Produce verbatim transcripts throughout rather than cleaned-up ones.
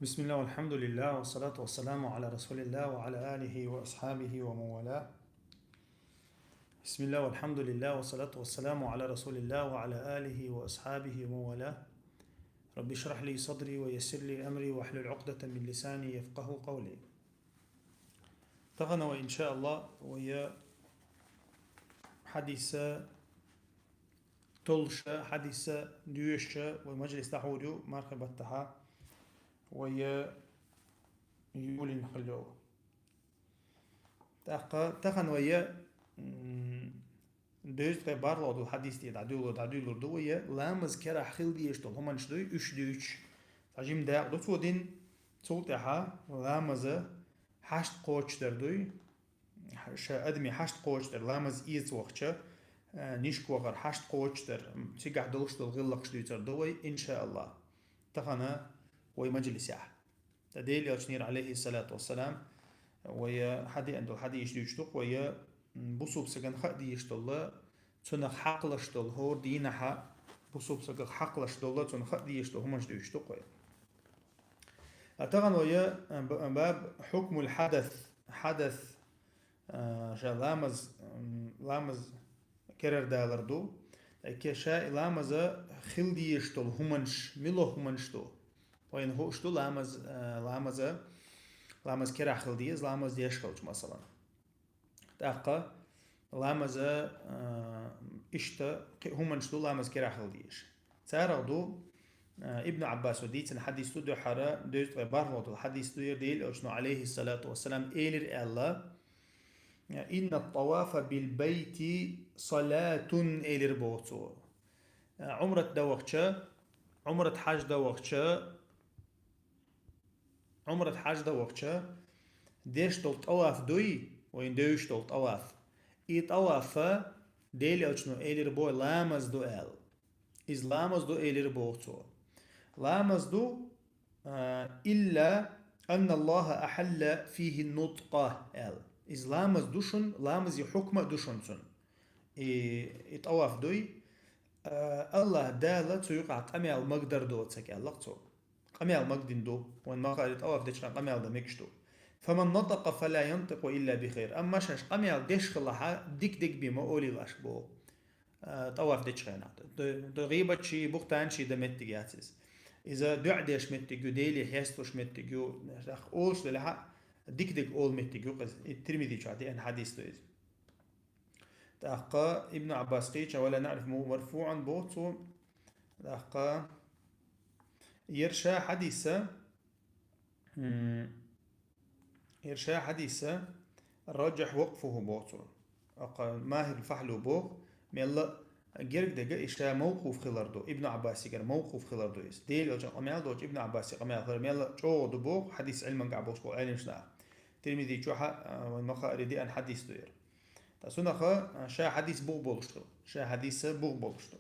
بسم الله والحمد لله والصلاة والسلام على رسول الله وعلى آله وأصحابه ومن والاه. بسم الله والحمد لله والصلاة والسلام على رسول الله وعلى آله وأصحابه ومن والاه. رب اشرح لي صدري ويسر لي أمري واحلل عقدة من لساني يفقه قولي. Тахана вай, иншааллах, вай хьадиса толуша, хьадиса доьшуша вай мажлис дӀахьур ю мархий баттахьа, вай юлин хилла. ТӀаккха тахана вай, м, дезткъе бархӀлагӀа долу хьадис тӀе дӀадуьйло-, дӀадуьйлур ду вай, ламаз керахь хила дезаш долу хӀуманаш дуй, уьш дуьйцуш. Цхьа жима дакъа ду цо дина, цул тӀаьхьа ламаза хьашт кхочушдар дуй, ша адами хьашт кхочушдар, ламаз эца вахча, а, нишка вахар хьашт кхочушдар, м, цигахь долуш долу гӀиллакхаш дуьйцур ду вай, иншааллах, тахана вай мажлисехь. Ткъа Делан Элчанера, алейхиссалату вассалам, вай хьадеана долу хьадисаш дуьйцуш ду-кх вай, м, бусулба стагана хаа дезаш долу, цунах хьакхалаш долу, хӀора дийнахьа бусулба стагах хьакхалаш долу, цунах хаа дезаш долу хӀуманаш дуьйцуш ду-кх вай. А тахана вай, а, б-, баб хьукмул хьадас, хьадас, а, ша ламаз, м, ламаз керардалар ду. ТӀаккха ша и ламаза хила дезаш долу хӀуманаш, мила хӀуманаш ду? Вайна хууш ду ламаз, а, ламаза, ламаз керахь хила деза, ламаз деш хилча, масалан. ТӀаккха ламаза, а, иштта кхин хӀуманаш ду ламаз керахь хила дезаш. Царах ду, а, Ибн Ӏаббаса дийцина хьадис ду дуьххьара, дезткъе бархӀлагӀа долу хьадис ду, яра Делан Элчано, алейхиссалату вассалам, элира аьлла: «Инна ат-тавафа бил байти салатун», элира боху цо. А, Ӏумрат дан вахча, Ӏумрат хьаж дан вахча, Ӏумрат хьаж дан вахча, деш долу тӀаваф дуй, вайна девзаш долу тӀаваф. И тӀавафа Делан Элчано элира боху ламаз ду аьлла. Иза ламаз ду элира боху цо. Ламаз ду, а, «илла анна Аллаха ахьалла фихи нутӀкъа», аьлла. Иза ламаз ду шуна, ламазе хьукма а ду шуна цунна. И, и тӀаваф дуй, а, Аллаха Дала цу юкъахь къамел магдар доцург аьлла-кх цо. Къамел магдина ду, вайн ма-хаъара тӀаваф дечу хенахь къамел дан мегаш ду. «Фаман натӀакъа фала янтӀикъу илла би хайр». Амма шаьш къамел деш хилахь, дика дерг бен ма олийла аш боху. А, тӀаваф дечу хенахь. Д-, д-, гӀийбатчий, бухтанчий дан меттиг яц иза. Иза дуӀа деш меттиг ю, Деле хьесталуш меттиг ю, олуш делахь а, дика дерг олу меттиг ю-кх иза. И Тирмизи чохь деана хьадис ду иза. ТӀаккха Ибн Ӏаббас кхеча, «Ва ла наърифу марфуӀан», боху цо. ТӀаккха яра ша хьадиса, м, яра ша хьадиса, «ражжахь вакъфуху», боху цо. ТӀаккха Махьир Фахьлу боху, мелла а герга дерг и ша мавкъуф хилар ду, Ибн Ӏаббасигара мавкъуф хилар ду иза. Делан Элчан къамел доцуш Ибн Ӏаббаси къамел хилар мелла а чӀогӀа ду боху, хьадис Ӏилманехь болуш болу Ӏелимаш нах. Тирмизи чохь а, а, вайн ма-хаъара деана хьадис ду яра. Ткъа цунах, а, ша хьадис бух болуш ду. Ша хьадис бух болуш ду.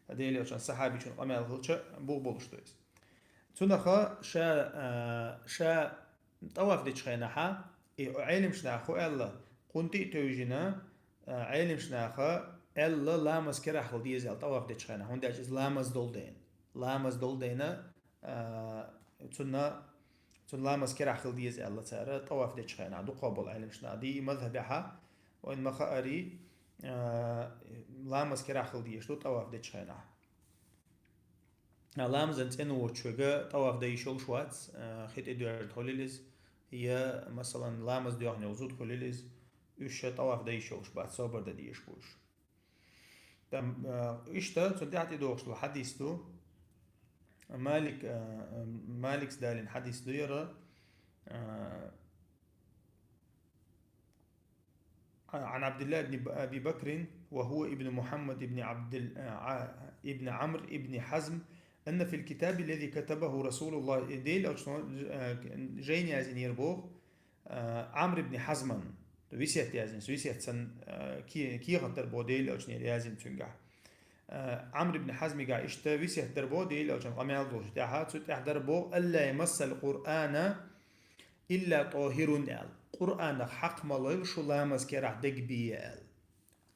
Ткъа Делан Элчан сахьабичун къамел хилча бух болуш ду иза. Цунах ша, а, ша тӀаваф дечу хенахь, и Ӏелимаш наха хӀун аьлла, кхунтӀи а тевжина, а, Ӏелимаш наха аьлла, ламаз керахь хила деза аьлла тӀаваф дечу хенахь, хӀунда аьлча иза ламаз долу дена. Ламаз долу дена, а, цунна, цунна ламаз керахь хила деза аьлла цара тӀаваф дечу хенахь, дукхах болу Ӏелимаш наха. Ди и мазхьабехь, вайн ма-хаъара, а, ламаз керахь хила дезаш ду тӀаваф дечу хенахь. А, ламазан цӀена воцуш верг тӀаваф дан йиш йолуш вац, а, хи тӀе доьжна хуьлийла иза, я, масалан, ламаз доьхна йолу зуда хуьлийла иза, уьш ша тӀаваф дан йиш йолуш бац, собар дан дезаш бу уьш. Там, а, иштта, цунна тӀаьхьа тӀедогӀуш долу хьадис ду. Малик, а, а, Маликс далийна хьадис ду яра, а, عن عبد الله بن أبي بكر وهو ابن محمد بن عبد ال-، آه، ابن عمرو بن حزم أن في الكتاب الذي كتبه رسول الله، Делан Элчано, э, жайна яздинера боху, э, Ӏамр ибн Хьазман, весет яздина, весет санна, э, ке-, кехат дара боху Делан Элчанера яздина цуьнгахь. Э, Ӏамр ибн Хьазмигахь иштта весет дара боху Делан Элчан къамел долуш тӀаьхьа, цу тӀехь дара боху: «Алла ямассал Къуръана илла тӀохирун», аьлла. Къуръанах хьакха ма лойла шу ламаз керахь дерг бен, аьлла.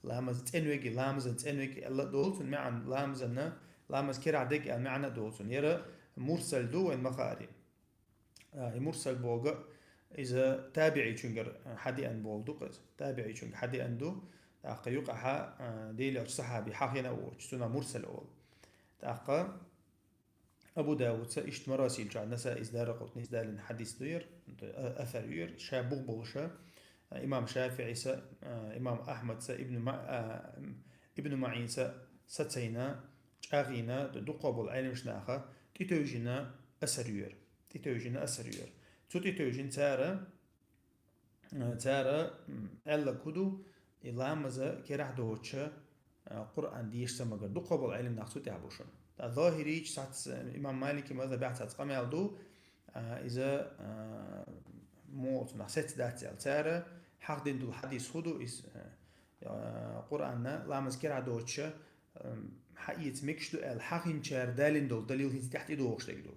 Ламаз цӀена верг, ламазан цӀена верг аьлла а долу цунна маьӀна, ламазанна, ламаз керахь дерг аьлла маьӀна а долу цунна. Яра мурсал ду вайн ма-хаъара. А, и мурсал бохург, иза табиӀийчунгара хьадеана бохург ду-кх иза. ТабиӀийчунгара хьадеана ду, тӀаккха юкъахьа, а, Делан Элча сахьаби хьахина а воцуш, цунах мурсал олу. ТӀаккха Абу Давуда иштта Марасил чохь, Насаис, Даракъутнис далийна хьадис ду яра, а-, асар ю яра, ша бух болуша, а, имам ШафиӀиса, а, имам Ахьмадса, Ибн Ма-, а, Ибн МаӀинса сацийна, чӀагӀйина, дуккха болу Ӏеламнаха тӀетевжина асар ю яра. ТӀетевжина асар ю яра. Цу тӀетевжина цара, э, цара, м, аьлларг хӀун ду, и ламаза керахь доцуша, э, Къуръан деша ца магар. Дуккха болу Ӏеламнах цу тӀехь бу шуна. Ткъа зохирийча сац, э, имам Малики мазхабехь цац къамел ду, э, иза, э, муха цунах сецца дац аьлла. Цара хьахдина долу хьадис хӀун ду, иза, э, э, Къуръанна ламаза керахь доцуша, э, хьаэца мегаш ду аьлла, хьахинчара далийна долу далил хӀинца тӀехь тӀедогӀуш дерг ду.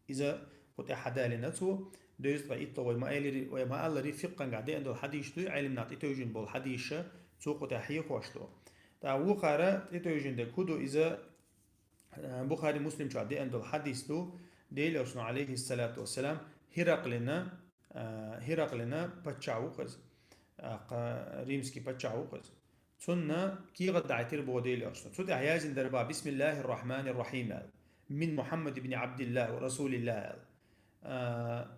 Иза кху тӀехь хьадалийна цо, дезткъе итталгӀа вай ма-, элири-, вай ма-аллари, фикъхьангахь деана долу хьадисаш ду, Ӏеламнаха тӀетевжина болу хьадисаш, цо кху тӀехь хьехош ду. Ткъа вукхара тӀетевжина дерг хӀун ду, иза, а, Бухари, Муслим чохь деана долу хьадис ду, Делан Элчано, Ӏалайхиссалату вассалам, ХӀиракълина, а, ХӀиракълина паччахь ву-кх иза, а, кха-, римский паччахь ву-кх иза. Цунна кехат дахьийтира боху Делан Элчано. Цу тӀехь яздина дара боху: «Бисмиллахир Рахманир Рахим», – аьлла. «Мин Мухаммад ибн Абдиллах ва Расулиллах», – аьлла. А,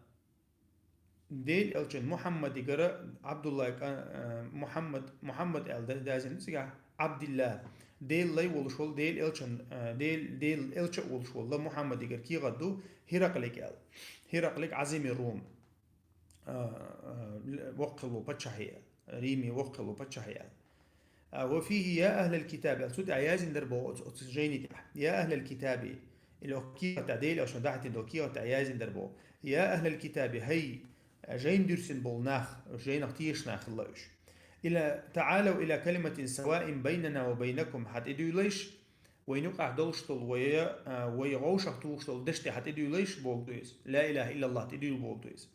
Делан Элчан Мухаммадигара Абдуллах кӀа-, а, Мухаммад, Мухаммад аьлла да-, даздина цигахь, Абдиллах. Делан лай волуш волу, Делан Элчан, а, Дел-, Делан Элча а волуш волу Мухаммадигара кехат ду ХӀиракълига аьлла. ХӀиракълиг Ӏазими Рум. А, а, воккхалла паччахье, Риме воккхалла паччахье. А, «Ва фихи я ахлал китаби», аьлла, цу тӀехь яздина дара боху оцу, оцу жайни тӀехь. «Я ахлал китаби», или оцу кехат тӀехь, Делан Элчано дахьийтина долу кехат тӀехь яздина дара боху. «Я ахлал китаби», хӀай, жайна дуьйцина болу нах, жайнах тешаш нах хилла уьш. «Ила, таӀалав ила калиматин саваин байнана ва байнакум», хьа тӀедуьйлайш, вайна юкъахь долуш долу, вай, а, вай вовшах тухуш долу дешна тӀе хьа тӀедуьйлайш боху ду иза. Ла илаха иллаллах тӀедуьйла боху ду иза.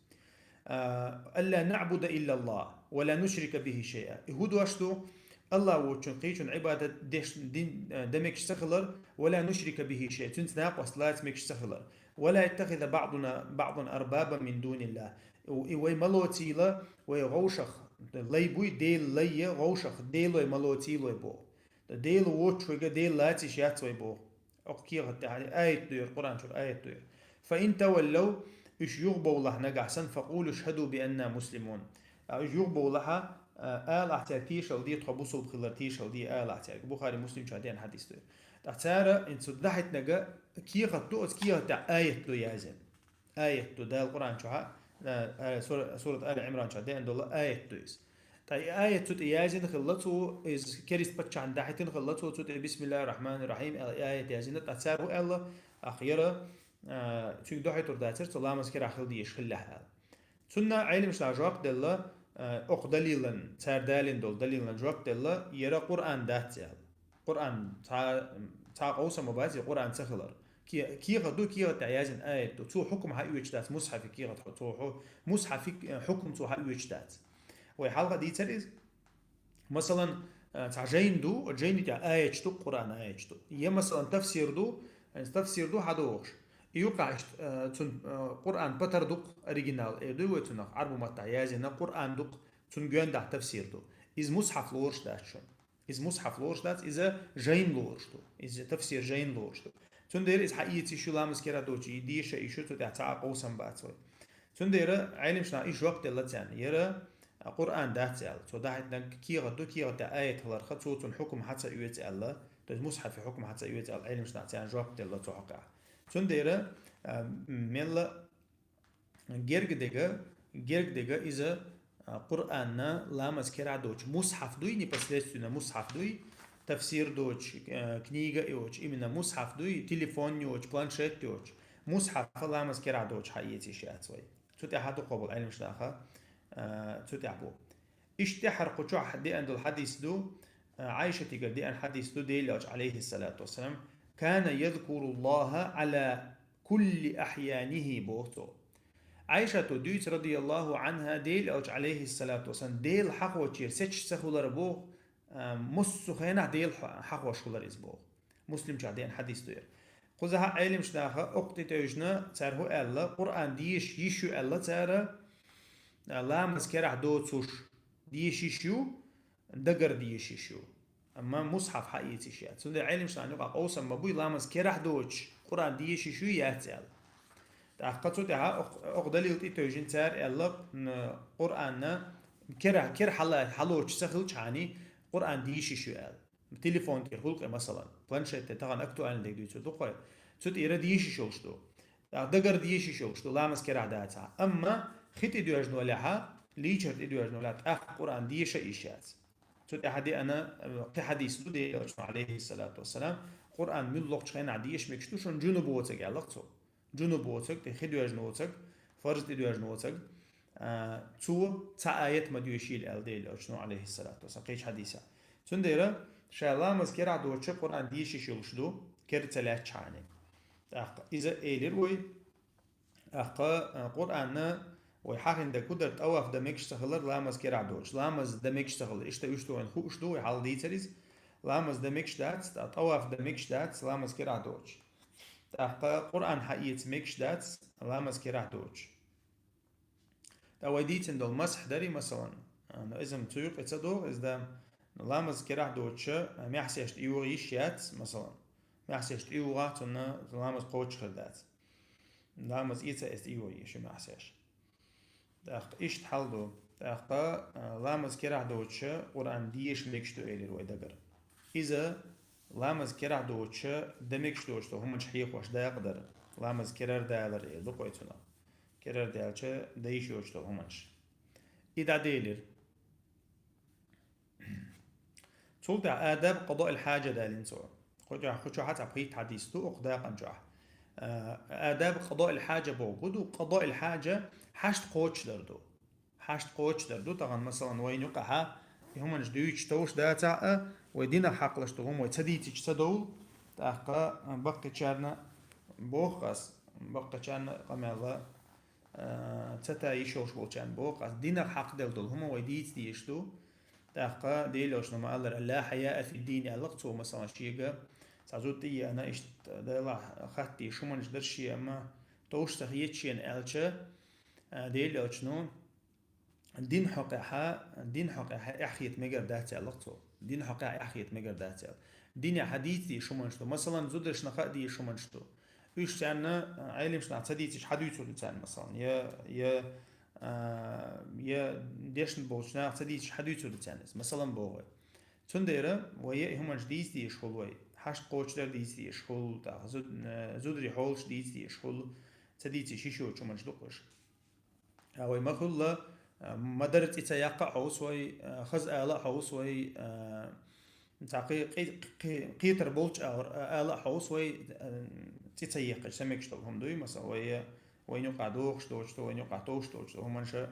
А, «Алла наъбуда иллаллах, ва ла нушрика бихи шайъа». И хӀун дош ду? Аллах воцчун кхечун Ӏибадат деш дин, а, дан мегаш ца хилар, «ва ла нушрика бихи шайъа», цуьнца накъост лаца мегаш ца хилар. «Ва ла яттахиза баъдуна баъдан арбабан мин дуниллах». И вай ма лоцийла, вай вовшах лай буй, Делан лай я, вовшах делой ма лоцийла вай боху. Дела воцуш вайга Дела лацийш яц вай боху. Окху кехат тӀехь аят ду яра, Къуръан чуьра аят ду яра. «Фа ин таваллав», уьш юхабовлахь нагахь санна, «факъулу шхаду би анна муслимун». А уьш юхабовлахьа, а, алахь цаьрга, тешал де, тхо бусулба хилар тешал де, алахь цаьрга. Бухари, Муслим чохь деана хьадис ду яра. Ткъа цара, ин цу дахьийтинарг кехат ду, оцу кехат тӀехь аят ду яздина. Аят ду, Дала Къуръан чохь, а, а, сура-, сурат Али Ӏимран чохь деана долу аят ду иза. Ткъа и аят цу тӀе яздина хилла цо, иза керист паччахьна дахьийтина хилла цо, цу тӀе «Бисмиллахир Рахманир Рахим» аьлла и аят яздина, ткъа цара хӀун аьлла, ах, яра, а, цуьнга дохьуьйтур дацара, цо ламаз керахь хила дезаш хиллехь аьлла. Цунна Ӏеламнаха жоп делла, а, окху далилан, цара далийна долу далилан жоп делла, яра Къуръан дац аьлла. Къуръан цхьа, цхьа къовсам ма бац, и Къуръан ца хилар. Ке-, кехат ду, кехат тӀехь яздина аят ду. Цо хьукум хьаоьцуш дац, мусхьафи кехат хьо-, цо хьу-, мусхьафи, э, хьукум цо хьаоьцуш дац. Вай хьалха дийцара иза. Масалан, э, цхьа жайн ду, оцу жайни тӀехь аяташ ду, Къуръан аяташ ду. Я, масалан, тафсир ду, э, тафсир ду хьадогӀуш. И юкъахь иштта, э, цун, э, Къуръан патар ду-кх, оригинал, э, ду вай цунах, Ӏарбу маттахь яздина Къуръан ду-кх, цунна гоьндахь тафсир ду. Иза мусхьаф лоруш дац шуна. Иза мусхьаф лоруш дац, иза жайн лоруш ду. Иза тафсир жайн лоруш ду. Цундела иза хьаэца йиш ю ламаз керахь доцуш, и деша йиш ю, цу тӀехь цхьа а къовсам бац вай. Цундела Ӏеламнаха и жоп делла царна. Яра, а, Къуръан дац аьлла. Цо дахьийтинарг кехат ду, кехат тӀехь аят хиларха, цо цунна хьукум хьа ца оьцу аьлла. То есть мусхьафи хьукум хьа ца оьцу аьлла, Ӏеламнаха царна жоп делла цу хьокъехь. Цундела, а, м-, мелла Герга дега, герга дега иза, а, Къуръанна ламаз керахь доцуш мусхьаф дуй, непосредственно мусхьаф дуй, тафсир доцуш, э, книга йоцуш, именно мусхьаф дуй, телефон йоцуш, планшет йоцуш, мусхьафа ламаз керахь доцуш хьаэца йиш яц вай. Цу тӀехь дукха болу Ӏеламнаха, э, цу тӀехь бу. Иштта тӀаьххьара кху чохь деана долу хьадис ду, а, Ӏайшатигара деана хьадис ду, Делан Элча, Ӏалайхиссалату вассалам, «Кана язкуруллаха Ӏала кулли ахьянихи», боху цо. Ӏайшата дуьйцу, радияллаху Ӏанха, Делан Элча, Ӏалайхиссалату вассалам, Дела хьахочера сецаш ца хилар боху, а, массо а хенахь Дела хьа-, хьахош хилар иза боху. Муслим чохь деана хьадис ду яра. Кхузахьа Ӏелимаш наха оккха тӀетевжина, цара хӀу аьлла, Къуръан деша йиш ю аьлла цара, ламаз керахь доцуш деша йиш ю, дагар деша йиш ю. Амма мусхьаф хьаэца йиш яц. Цундела Ӏелимаш наха юкъа къовсам ма буй, ламаз керахь доцуш Къуръан деша йиш ю, яц аьлла. ТӀаккха цу тӀехьа окх-, окх далил тӀетевжина цара аьлла, м, Къуръанна кера, кера хьала-, хьалочу ца хилчхьани, Къуръан деша йиш ю аьлла. Телефон тӀера хӀулкъе, масалан, планшет тӀе тахана актуальный дег дуьйцур ду кхой. Цу тӀера деша йиш йолуш ду. ТӀаккха дагар деша йиш йолуш ду, ламаз керахь дацахь. Амма хи тӀедоьжна валехьа, лийчар тӀедоьжна валехьа, тӀаккха Къуръан деша а йиш яц. Цу тӀехьа деана, э, кхин хьадис ду, Делан Элчано, алейхиссалату вассалам, Къуръан муьлххачу хенахь деша мегаш ду шуна жунуб воцург, аьлла цо. Жунуб воцург, тӀе хи доьжна воцург, фарз тӀедоьжна воцург, а, цо цхьа аят ма доьшийла, аьлла Делан Элчано, алейхиссалату вассалам, кхечу хьадисехь. Цундела ша ламаз керахь доцуш Къуръан деша йиш йолуш ду, кера ца лаьцчхьани. ТӀаккха иза элира вай, тӀаккха, а, Къуръанна вай хьахийна дерг хӀу дара, тӀаваф дан мегаш ца хилар ламаз керахь доцуш, ламаз дан мегаш ца хилар. Иштта уьш ду вайна хууш ду, вай хьалха дийцар иза. Ламаз дан мегаш дац, тӀа-, тӀаваф дан мегаш дац, ламаз керахь доцуш. ТӀаккха Къуръан хьаэца мегаш дац, ламаз керахь доцуш. ТӀа вай дийцина долу масхь дарий, масалан, а, но иза-м цу юкъе ца догӀу, иза да, но ламаз керахь доцуша, а, маьхьсеш тӀе йогӀу йиш яц, масалан. Маьхьсеш тӀе йогӀахь, цунна ламаз кхочуш хир дац. Ламаз эца эца тӀе йогӀу йиш ю маьхьсеш. ТӀаккха иштта хьал ду. ТӀаккха, а, ламаз керахь доцуша Къуръан деша мегаш ду элира вай дагара. Иза ламаз керахь доцуша дан мегаш доцуш долу хӀуманаш хьехош дакъа дара. Ламаз керара далар эр ду кхой цунах. Керара даьлча, дан йиш йоцуш долу хӀуманаш. И дӀаделира. Цул тӀаьхьа адаб къадоил хьаджа далийна цо. Кху чохь, кху чохь цхьа пхийтта хьадис ду, окху дакъан чохь. А, адаб къадоил хьаджа боху ду, къадоил хьаджа хьашт кхочушдар ду. Хьашт кхочушдар ду, тахана, масалан, вайна юкъахьа, и хӀуманаш дуьйцуш товш дацахь а, вай динах хьакхалаш долу хӀума вай ца дийцича ца довла, тӀаккха, а, баккхичарна боху ас, баккхичарна къамелла, а, ца та йиш йолуш волчарна боху ас, динах хьакхаделла долу хӀума вай дийца дезаш ду. ТӀаккха Делан Элчано ма-аллара, «Ла хьаяа фид-дин», аьлла-кх цо, масалан, шега цхьа зуда тӀееана, иштта Делахь хатта дезаш хӀуманаш дара шен, амма товш ца хета шена аьлча, а, Делан Элчано, дин хьокъехьа, дин хьокъехьа эхь хета мегар дац, аьлла-кх цо. Дин хьокъехьа эхь хета мегар дац аьлла. Динехь хьан дийца дезаш хӀуманаш ду. Масалан, зударшна хаа дезаш хӀуманаш ду. Уьш царна, а, Ӏелимаш наха ца дийцича хьан дуьйцур ду царна, масалан. Я, я, а, я дешна болчу наха ца дийцича хьан дуьйцур ду царна иза. Масалан, боху вай. Цундела вай я и хӀуманаш дийца дезаш хуьлу вай. Хьашт кхочушдар дийца дезаш хуьлу, тӀаккха зуд-, а, зударий хьолаш дийца дезаш хуьлу. Ца дийцича йиш йоцу хӀуманаш ду-кх уьш. А вай ма-хуьллу, а, ма-дарра цӀе ца яккха а хьовсу вай, а, хаза ала а хьовсу вай, а, цхьа кхе-, кхе-, кхе-, кхетар болчу агӀор, а, ала а хьовсу вай, а, цӀе ца еккхича, ца мегаш долу хӀума дуй, масала, вай, вайна юкъахь дохуш доцуш ду, вайна юкъахь товш доцуш ду, хӀуманаш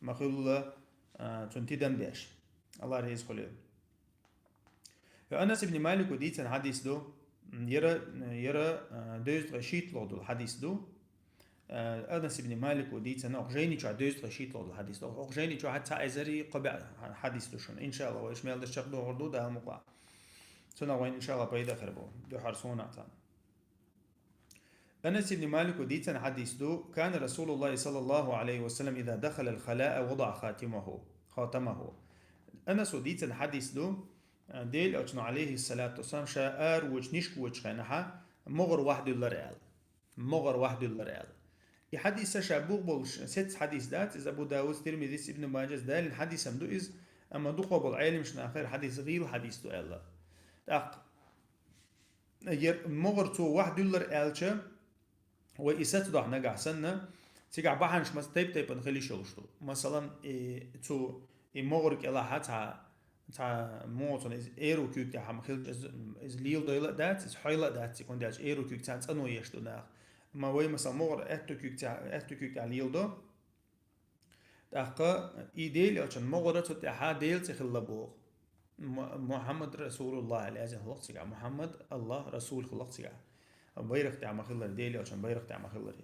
ма-хуьллу, а, цунна тидам деш. Аллах реза хуьлийла. Анас ибн Малико дийцина хьадис ду, яра, яра, а, дезткъе шийтталгӀа долу хьадис ду. А, Анас ибн Малико дийцина, окху жайни чохь дезткъе шийтталгӀа долу хьадис ду. Окху жайни чохь цхьа эзари кхо бӀе хьадис ду шуна. Иншалла, вай уьш мел деш чекхдохур ду, Дала мукъа. Цунах вайн, иншалла, пайда хир бу. Дуьхьал суна царна. Анас ибн Малико дийцина хьадис ду, «Кана Расулуллахи саллаллаху алейхи ва саллям иза дахалал халаа вадаа хатимаху, хатамаху». Анасо дийцина хьадис ду, Делан Элчано, алейхиссалату вассалам, ша ара вочу, нишка вочу хенахьа, могӀар вахдуьллар аьлла. МогӀар вахдуьллар аьлла. И хьадиса ша бух болуш, сецца хьадис дац, иза Абу Давудс, Тирмизис, Ибн Маджас далийна хьадисам ду иза, амма дукхо болу Ӏелимаш нахера хьадис гӀийла хьадис ду аьлла. ТӀаккха Яр могӀар цо вахдуьллар аьлча, вай и сацадохь нагахь санна, цигахь бахьанаш маца тайп-тайпана хила йиш йолуш ду. Масалан, и цу, и могӀар кӀелахьа цхьа, цхьа муха цунна иза эру куьйга тӀехь хӀума хилча, иза, иза леладойла а дац, иза хьойла а дац, цига, хӀунда аьлча эру куьйга цхьаьна цӀано еш ду наха. Ма вай, масалан, могӀар аьтту куьйга цхьа-, аьтту куьйга тӀехь леладо, тӀаккха и Делан Элчан могӀара цу тӀехьа Делан цӀе хилла боху. Му-, Мухьаммад Расулуллах аьлла язйина хилла-кх цигахь. Мухьаммад Аллах Расул хилла-кх цигахь. Байракх тӀехь ма-хиллара, Делан Элчан байракх тӀехь ма-хиллара.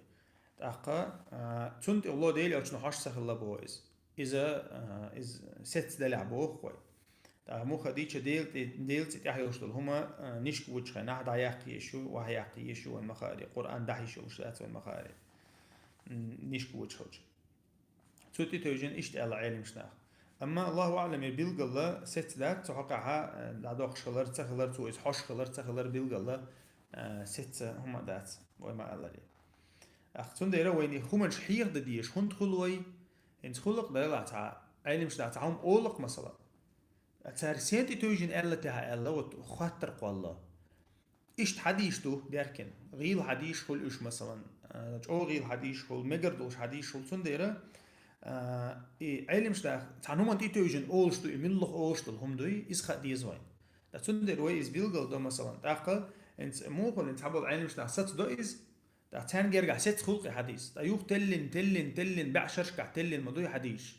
ТӀаккха, а, цунна тӀе гӀоло Делан Элчано хьожуш ца хилла боху иза. Иза, а, иза сецца делахь боху вай. ТӀаккха муха дийцича Дела тӀе-, Дела цӀи тӀехь йолуш долу хӀума, а, нишка вучу хенахь дӀаяккха езаш ю, ваха яккха езаш ю вайн ма хаара, Къуръан дахьа йиш йолуш дац вайн ма хаара. М, нишка вучу хилча. Цу тӀе тевжина иштта аьлла Ӏеламаш нах. Амма, Аллаху аӀлам, и билггала сецца дац, цу хьокъехь, а, дӀадоккхуш хилар, ца хилар, цо иза хьош хилар, ца хилар билггала, а, сецца хӀума дац, вай ма-аллара. Ах, цундела вайна и хӀуманаш хьехадан дезаш, хӀунда хуьлу вай? ХӀинца хуьлу-кх, делахь, цхьа Ӏеламаш нах цхьа хӀума олу-кх, масала. Цара сен тӀе тевжина аьлла техьа аьлла, вот хаттар кхолла. Иштта хьадисаш ду, дерриг а. ГӀийла хьадисаш хуьлу уьш, масалан, а, чӀогӀа гӀийла хьадисаш хуьлу, мегар долуш хьадисаш хуьлу. Цундела, а, и Ӏеламаш нах цхьана хӀуманна тӀе тевжина олуш ду, и муьлхха олуш долу хӀума дуй, иза хаа деза вайна. Ткъа цундела вай иза билггала до, масалан, тӀаккха, хӀинца муха хуьлу, хӀинца цхьаболу Ӏеламаш нах сацадо иза, ТӀаккха царна гергахь сецца хуьлу-кх и хьадис. ТӀаккха юха теллина, теллина, теллина, бӀе шерашкахь теллина ма дуй хьадисаш.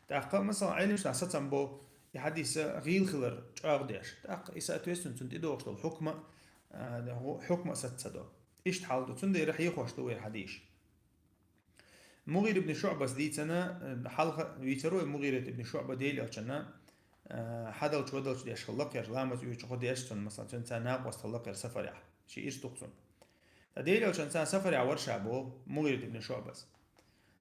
ТӀаккха, масалан, Ӏеламаш нах сацам бо, и хьадис гӀийла хилар чӀагӀдеш. ТӀаккха и, соответственно, цунна тӀедогӀуш долу хьукма, а, хьукма а саца ца до. Иштта хьал ду. Цундела хьехош ду вай хьадисаш. МугӀира ибн ШуӀбас дийцина, а, хьалха вийцар вай МугӀират ибн ШуӀба Дела элчанна, а, хьадалча-вадалча деш хилла-кх, ламаз оьцучу гӀо деш цунна, масалан, цуьнца накъост хилла-кх сафарехь. Ши ирс ду-кх цунна. Ткъа Дела элчанца сафарехь вара ша боху МугӀират ибн ШуӀбас.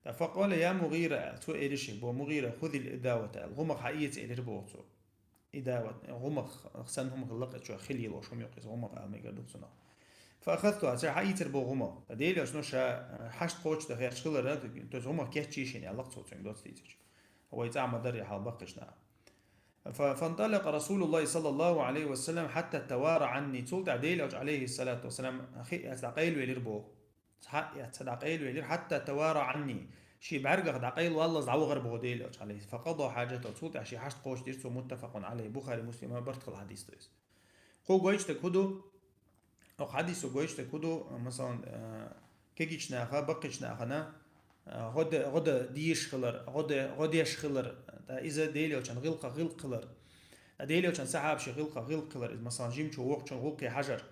Ткъа факъала: «Я МугӀира», аьлла, цо элира шега боху: «МугӀира, худил идавата», аьлла, гӀумах хьаэца элира боху цо. Идават, гӀумах санна хӀума хилла-кх, чохь хила йолуш хӀума ю-кх иза, гӀумах ала мегар ду-кх цунах. Фаахазтуха, цара хьаийцира боху гӀумах. Ткъа Дела элчано ша, а, хьашт кхочушдан хьаьжча хилар, то есть гӀумах кечйийша аьлла-кх цо цуьнга доцца дийцича. Вай цӀахь ма-дарра хьал баккхийчу наха. Фа-, фанталакъа Расулуллахи саллаллаху Ӏалайхи ва саллам хьатта тавара Ӏанни. Цул тӀаьхьа Дела элча, Ӏалайхиссалату вассалам, хи эцна дӀакъайлавелира боху. Цхьа а эцна дӀакъайлавелира, хьатта тавара Ӏанни. Шен бӀаьргах дӀакъайлаваллалц дӀавахара боху Дела элча, Ӏалайхи. Факъада хьаджатаху. Цул тӀаьхьа шен хьашт кхочушдира цо, муттафакъун Ӏалайхи. Бухари, Муслима барт хилла хьадис ду иза. Кху гойтуш дерг хӀун ду? Оха хьадисо гойтуш дерг хӀун ду? Масалан, а, кегийчу наха, баккхийчу нахана, а, гӀо де-, гӀо де дезаш хилар, гӀо де-, гӀо деш хилар, ткъа иза Дела элчан гӀиллакхах гӀиллакх хилар. Ткъа Дела элчан сахьабашан гӀиллакхах гӀиллакх хилар иза, масалан, жимачо воккхачунна гӀуллакхе хьажар.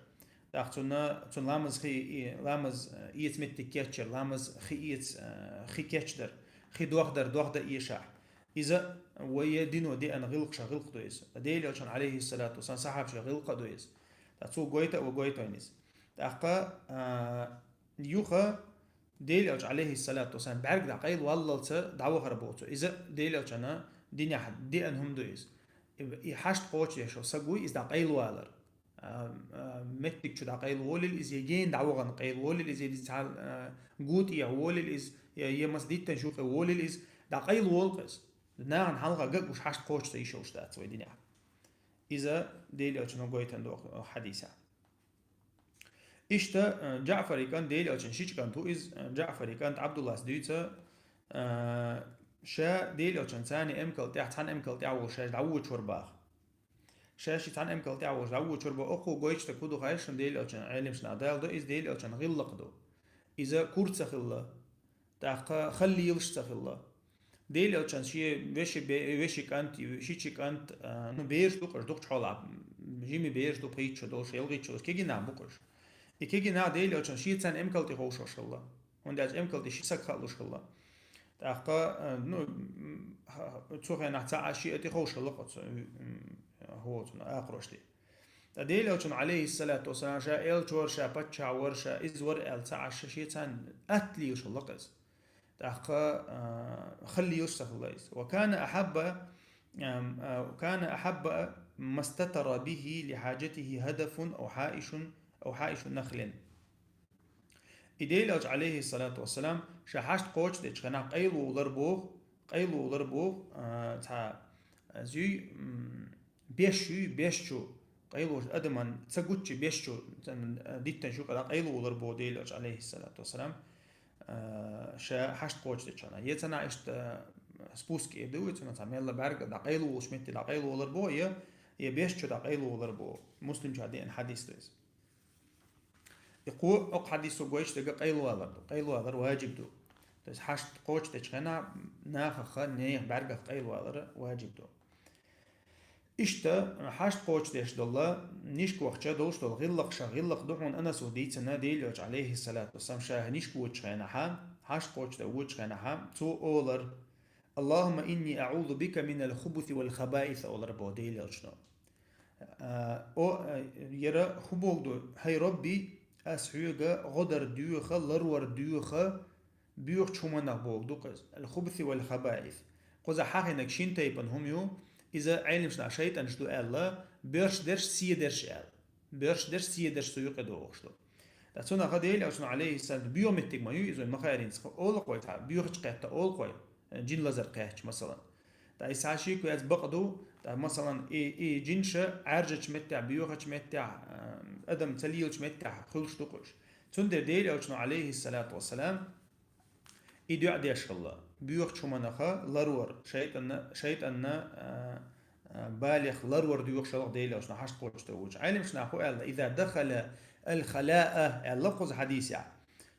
ТӀаккха цунна, цунна ламаз хи, и, ламаз, а, эца меттиг кечъяр, ламаз хи эца, а, хи кечдар, хи дохдар, дохдан эшахь. Иза вай дино деана гӀиллакхашах гӀиллакх ду иза. Дела элчан, Ӏалайхиссалату вассалам, сахьабашан гӀиллакх а ду иза. ТӀаккха цо гойту а вай гойту вайна иза. ТӀаккха, а, юха Дела элча, Ӏалайхиссалату вассалам, бӀаьрг дӀакъайлаваллалц дӀавахара боху цо. Иза Дела элчана динехь деана хӀума ду иза. И, и хьашт кхочушдеш волу саг вуй, иза дӀакъайлавалар. А, а, меттиг чу дӀакъайлаволийла иза, я гена дӀавахана къайлаволийла иза, я цхьа, а, гу тӀехь волийла иза, я, я маса диттанаш юкъе волийла иза, дӀакъайлаволу-кх иза. Нахана хьалха ган а гуш хьашт кхочуш ца йиш йолуш дац вай динехь. Иза Дела элчано гойтун доху хьадисехь. Иштта, а, Джаъфаран кӀант, Дела элчан шича кӀант ву иза, а, Джаъфаран кӀант Ӏабдуллас дуьйцу, а, ша Дела элчанца цхьана эмкал тӀехь, цхьана эмкал тӀехь волуш шаьш дӀавоьдуш вара боху. Шаьш и цхьана эмкал тӀехь волуш дӀавоьдуш вара боху, оха гойтуш дерг хӀун ду хаьий шуна, Дела элчан, Ӏеламаш наха далла ду, иза Дела элчан гӀиллакх ду. Иза кура ца хилла, тӀаккха хала лелаш ца хилла. Дела элчан шен вешин бе-, вешин кӀант, шича кӀант, а, ну, бераш ду-кх уьш, дукхачу хьолахь, жима бераш ду, пхийтта шо долуш, ялхитта шо долуш, кегий нах бу-кх уьш. И кегий нах Дела элчан шен цхьана эмкал тӀе ховшош хилла. ХӀунда аьлча эмкал тӀе ши саг хаалуш хилла. ТӀаккха, а, ну, м, ха-, цу хенахь цхьа а шиъ а тӀе ховшалла-кх оцу, м, хӀо цунна акхарошна. Ткъа Дела элчан, Ӏалайхиссалату вассалам, ша элча вара, ша паччахь вара, ша иза вара аьлла ца Ӏаш, шен цхьана атта лелаш хилла-кх иза. ТӀаккха, а, хала лелаш ца хилла иза. Ва кана ахьабба, ам, а, кана ахьабба мастатара бихи ли хьаджатихи хадафун ау хьаишун, ау хьаишу нахлин. И Дела элча, Ӏалайхиссалату вассалам, ша хьашт кхочушдечу хенахь къайлаволар боху, къайлаволар боху, а, цхьа, а, зуьй, м, беш юй, беш чу, къайлаволчу адаман ца гуччи беш чу, ца, а, диттанаш юкъара къайлаволар боху Дела элча, Ӏалайхиссалату вассалам, а, ша хьашт кхочушдечу хенахь. Я цхьана иштта, а, спуск эр ду, я цхьана цхьа мелла бӀаьрга дӀакъайлаволуш метте дӀакъайлаволар боху, я, я беш чу дӀакъайлаволар боху. Муслимчохь деана хьадис ду иза. И кхо, окху хьадисо гойтуш дерг къайлавалар ду. Къайлавалар ваджиб ду. То есть хьашт кхочушдечу хенахь нахах, нехан бӀаьргах къайлавалар ваджиб ду. Иштта хьашт кхочушдеш долу, нишка вахча долуш долу гӀиллакхашах гӀиллакх ду хьуна Анаса дийцина, Дела элча, Ӏалайхиссалату вассалам, ша нишка воьдучу хенахь, хьашт кхочушдан воьдучу хенахь, цо олар, «Аллахумма инни аъузу бика минал хубуси вал хабаис», олар бо Дела Элчано. А, о, а, яра хубогду, хӀай Рабби, ас хьоьга гӀо дар доьха, ларвар доьха, боьхача хӀуманах богу ду-кх из. Ал хубуси вал хабаис. Кхуза хьахинаг шин тайпан хӀума ю, иза Ӏелимшна шайтӀанаш ду аьлла, боьрш дерш, се дерш аьлла. Боьрш дерш, се дерш цу юкъе догӀуш ду. ТӀаккха цунах Дела Элчано, алейхиссалам, боьха меттиг ма ю иза, вайн ма хаьринца, ола-кх вай цхьа, боьхача кхетта ола-кх вай, жин лазар кхаьчча, масалан. ТӀаккха иза цхьа шеко яц, бакъ ду, тӀаккха, масалан, и, и жинаш Ӏаьржача меттехь, боьхача меттехь, а, адам ца лелача меттехь хуьлуш ду-кх уьш. Цундела Дела Элчано, алейхиссалату вассалам, и дуӀа деш хилла. Боьхача хӀуманах ларвар, шайтӀанна, шайтӀанна, а, а, балех ларвар доьхуш хилла-кх Дела Элчано хьашт кхочушдан воьдуча. Ӏелимшна хӀу аьлла: «Иза дахала ал-халаа», аьлла кхуза хьадисехь.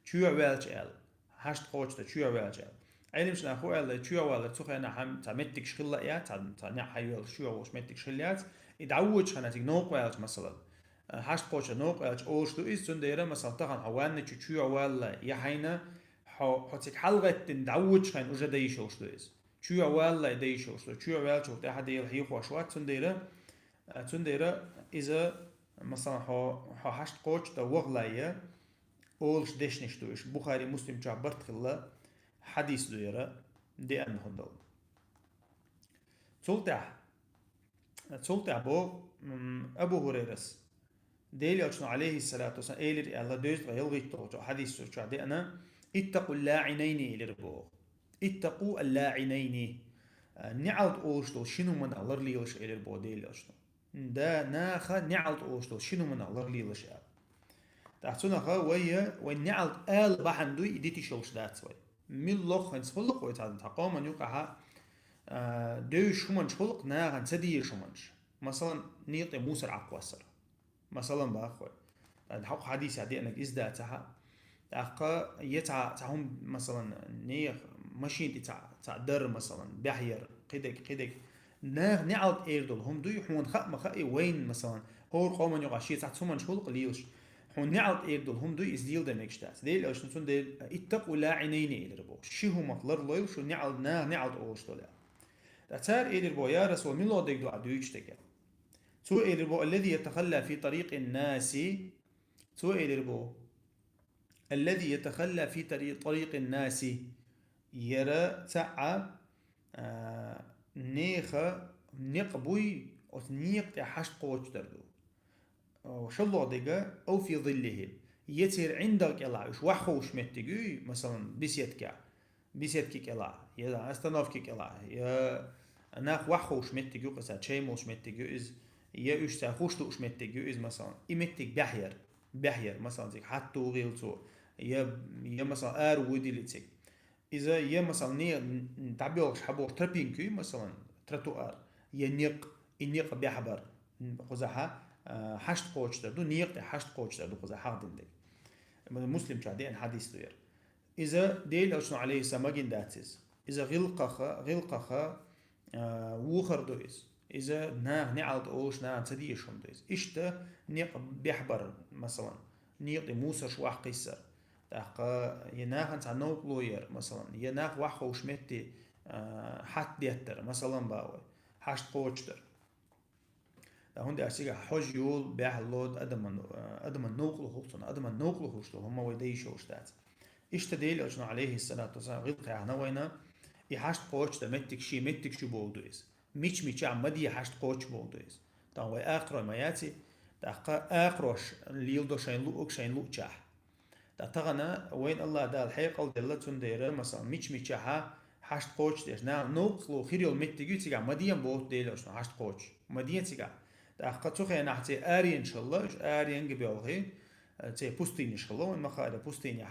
Чоьхьа ваьлча аьлла. Хьашт кхочушдан чоьхьа ваьлча аьлла. Ӏелимшна хӀу аьлла, чоьхьа валар цу хенахь цхьа меттигаш хилла а яц, цхьа, цхьа неӀ хьайоьллуш чоьхьа волуш меттигаш хилла яц. И дӀавоьдучу хенахь цига новкъа ваьлча, масалан. Хьашт кхочушдан новкъа ваьлча олуш ду иза, цундела, масалан, тахана хьо ванна чу чоьхьа валлале, я хьайна, хьо, хьо цига хьалагӀеттина дӀавоьдучу хенахь уже дан йиш йолуш ду иза. Чоьхьа валлале дан йиш йолуш ду. Чоьхьа ваьлча, тӀаьхьа Дела хьехош вац, цундела, а, цундела иза, масалан, хьо, хьо хьашт кхочушдан вахале, олуш дешнаш ду уьш. Бухари, Муслим чохь барт хилла хьадис ду яра, деана хӀун долу. Цул тӀаьхьа, цул тӀаьхьа боху, м, Абу ХӀурайрас, Дела Элчано, алейхиссалату вассалам, элира аьлла, дезткъе ялхитталгӀачу хьадис чохь деана: «Иттакъу ллаъинайни», элира боху. «Иттакъу ллаъинайни». А, неӀалт олуш долу шина хӀуманах ларлелаш, элира боху Дела Элчано. Да, наха неӀалт олуш долу шина хӀуманах ларлелаш аьлла. ТӀаккха цунах вай, вай неӀалт ала бахьана дуй, и дитиш йолуш дац вай. Милла лохханца хуьлу-кх вай цхьана, цхьа къоман юкъахь, а, девзаш хӀуманаш хуьлу-кх, нахана ца дезаш хӀуманаш. Масалан, некъа тӀе мусор Ӏакхоссар. Масалан, боху вай. ТӀаккха хьокху хьадисехь деанарг иза дацахь, тӀаккха я цхьа, цхьа хӀума, масалан, нехан машина тӀе цхьа, цхьа дар, масалан, баьхьаяр, кхидерг, кхидерг. Наха неӀалт эр долу хӀума дуй, хьуна хаа ма хаьа, вайна, масалан, хӀора къоман юкъахь шен цхьацца хӀуманаш хуьлу-кх лелаш. Хьуна неӀалт эр долу хӀума дуй, иза леладан мегаш дац. Дела Элчано цундела: «Иттакъу ллаъинайни», элира боху. Ши хӀумах ларлойла шу, неӀалт, наха неӀалт олуш долу аьлла. Ткъа цара элира боху: «Я Расул, мила дерг ду ахь дуьйцуш дерг?» Цо элира боху: «Аллази ятахалла фи тарикъин наси». Цо элира боху: «Аллази ятахалла фи тари-, тарикъин наси». Яра цхьаъ, а, нехан некъ буй, оцу некъа тӀе хьашт кхочушдар ду. О, шолгӀа дерг, «ау фи зиллихим». Я церан ӀиндагӀ кӀелахь, уьш ваьхьаховшуш меттиг юй, масалан, беседкехь. Беседки кӀелахь, я остановки кӀелахь, я нах ваьхьаховшуш меттиг ю-кх иза, чай молуш меттиг ю иза, я уьш цара хуш лууш меттиг ю иза, масалан. И меттиг баьхьаяр, баьхьаяр, масалан, цига хьатта тухийла цо, я, я, масалан, ара вуьйдийла цига. Иза я, масалан, не, дӀабоьлхуш хьабохуш тропинка ю, масалан, тротуар, я некъ, и некъ баьхьабар. Кхузахь, а, хьашт кхочушдар ду, некъа тӀе хьашт кхочушдар ду кхузахь хьахдина дерг. Муслим чохь деана хьадис ду яра. Иза Дела Элчано, алейхиссалам, магийна дац иза. Иза гӀиллакхах, гӀиллакхах, а, вухар ду иза. Иза наха неӀалт олуш, нахана ца дезаш хӀума ду иза. Иштта некъ баьхьабар, масалан, некъа тӀе мусарш ваьхьакхиссар. ТӀаккха я нахана цхьа новкъарло яр, масалан, я нах ваьхьаховшуш метте, а, хьатта деттар, масалан, боху вай, хьашт кхочушдар. Ткъа хӀунда аьлча цигахь хьожа йолу, баьхьа лоду адаман, а, адаман новкъарло хуьлу цунах, адаман новкъарло хуьлуш долу хӀума вай дан йиш йолуш дац. Иштта Дела Элчано, алейхиссалату вассалам, гӀиллакх яьхна вайна, и хьашт кхочушдан меттиг шен меттиг чу боху ду иза. Мича-мичахь ма де хьашт кхочуш боху ду иза. Тахана вай акхарой ма яций, тӀаккха акхарош леладо шайна луъург шайна луъучохь. Ткъа тахана вайна Аллах Дала хьекъал делла, цундела, масалан, мича-мичахь хьашт кхочушдеш, нахана новкъарло хир йолу меттиг ю, цигахь ма де боху Дела Элчано хьашт кхочуш. Ма де цигахь. ТӀаккха цу хенахь церан аренаш хилла, уьш аренга боьлхий, церан пустынеш хилла, вайн ма-хаъара, пустынехь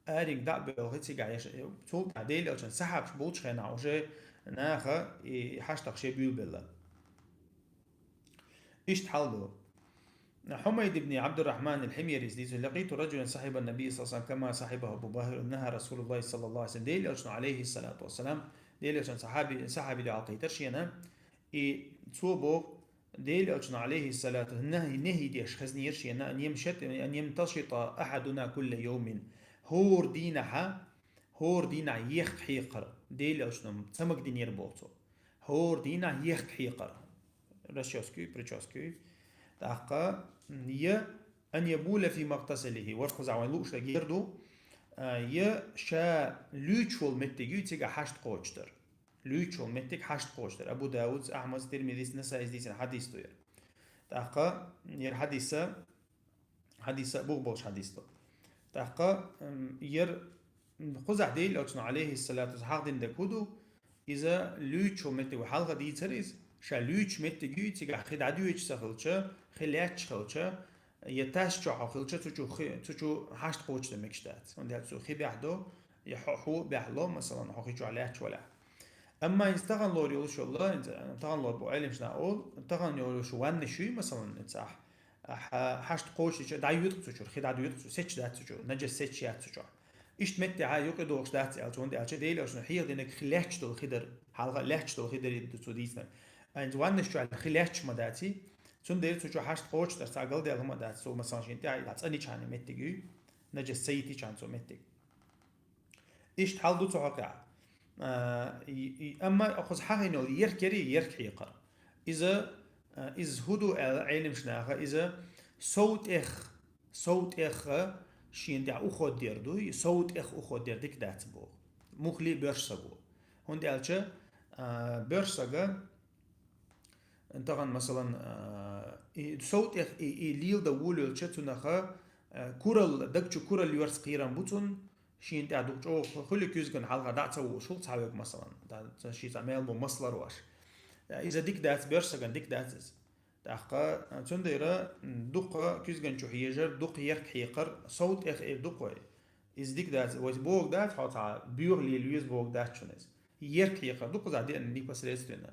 аренга дӀа а боьлхий цигахь, я ш-, цул тӀаьхьа Дела Элчанан сахьабаш болчу хенахь уже наха и хьаштах шен буьйлабелла. Иштта хьал ду. Хьумайд ибн Абдуррахман ал-Хьимярис дийцу: «Лакъиту раджулан сахьиба набий саллаллаху алейхи ва саллям кама сахьибаху Абу Бакр, нахьа Расулуллахи саллаллаху алейхи ва саллям». Дела Элчано, алейхи салату вассалам, Дела Элчанан сахьаби, сахьаби дуьхьал кхийтира шена, и цо боху, Дела Элчано, алейхи салату, нахьи, нахьи деш хезнера шена: «Ан ямшат-, ан ямташита ахьадуна кулла йовмин». ХӀора дийнахьа ХӀора дийнахьа ехк хьекхар, Дела аьлча ца магадинера боху цо. ХӀора дийнахьа ехк хьекхар. Расчёска ю, причёска ю. ТӀаккха, м, я ан ябула фи мактасалихи, варх кхузахь вайн лууш дагер ду, а, я ша луьйчу волу меттиг ю, цигахь хьашт кхочуш дара. Луьйчу волу меттиг хьашт кхочуш дара. Абу Даудс, Ахьмадс, Тирмизис, Насаис дийцина хьадис ду яра. ТӀаккха яра хьадиса, хьадиса бух болуш хьадис ду. ТӀаккха, м, яра, м, кхузахь Дела аьлча, алейхиссалату вассалам, хьахдина дерг хӀун ду? Иза луьйчу меттиг ву хьалха дийцара иза. Ша луьйчу меттиг ю, цигахь хи дӀадоьдуш ца хилча, хи лаьтташ хилча, я тас чохь хьо хилча, цу чу хи, цу чу хьашт кхочуш дан мегаш дац. ХӀунда аьлча цу хи баьхьа до, я хьо, хьо баьхьа ло, масалан, хьо хи чохь лаьтташ валахь. Амма иза тахана лорур йолуш йолу, иза тахана лорур бу Ӏеламнаха олу, тахана йолуш ваннаш юй, масалан, цахь, а, хьа-, хьашт кхочуш дича дӀайоьду цу чуьра, хи дӀадоьду цу, сеч дац цу чуьра, нажас сеч яц цу чохь. Иштта меттехь юкъа дохуш дац аьлча, хӀунда аьлча Дела аьлча хьехадинарг хи лаьтташ долу хи дара, хьалха лаьтташ долу хи дара иза цо дийцинарг. Амма ваннаш чохь хи лаьтташ ма дац и, цундела цу чохь хьашт кхочуш дара, цхьа галдаьлла хӀума дац, цо, масалан, шен тӀехь цӀанйичхьана меттиг юй, нажас ца йитичхьана цо меттиг. Иштта хьал ду цу хьокъехь. А, и, и, амма кхуза хьахийна йолу ерк яра, ерк хьекхар. Иза, а, иза хӀун ду аьлла Ӏеламнаха, иза сов тӀех, сов тӀех шена тӀехь уход дер ду, и сов тӀех уход дер дика дац боху. Муххале а боьрша саг ву. ХӀунда аьлча, а, боьрша сага, тахана, масалан, а, и сов тӀех и, и леладан волавелча, цунах, а, куралла, даг чу куралла йоьрзу кхерам бу цунна, шена тӀехь дукха чӀогӀа хуьлу куьзгана хьалха дӀа а ца вуушуш цхьа верг, масалан, да, ца-, шен цхьа мел бу мас ларвеш. Иза дика дац, боьрша сагана дика дац иза. ТӀаккха, а, цундела, м, дукха куьзган чу хьежар, дукха ерк хьекхар, сов тӀех эр ду-кх вай. Иза дика дац, вайца бохург дац, хьо цхьа боьха лела веза бохург дац шуна иза. Ерк хьекхар ду кхузахь деана непосредственно.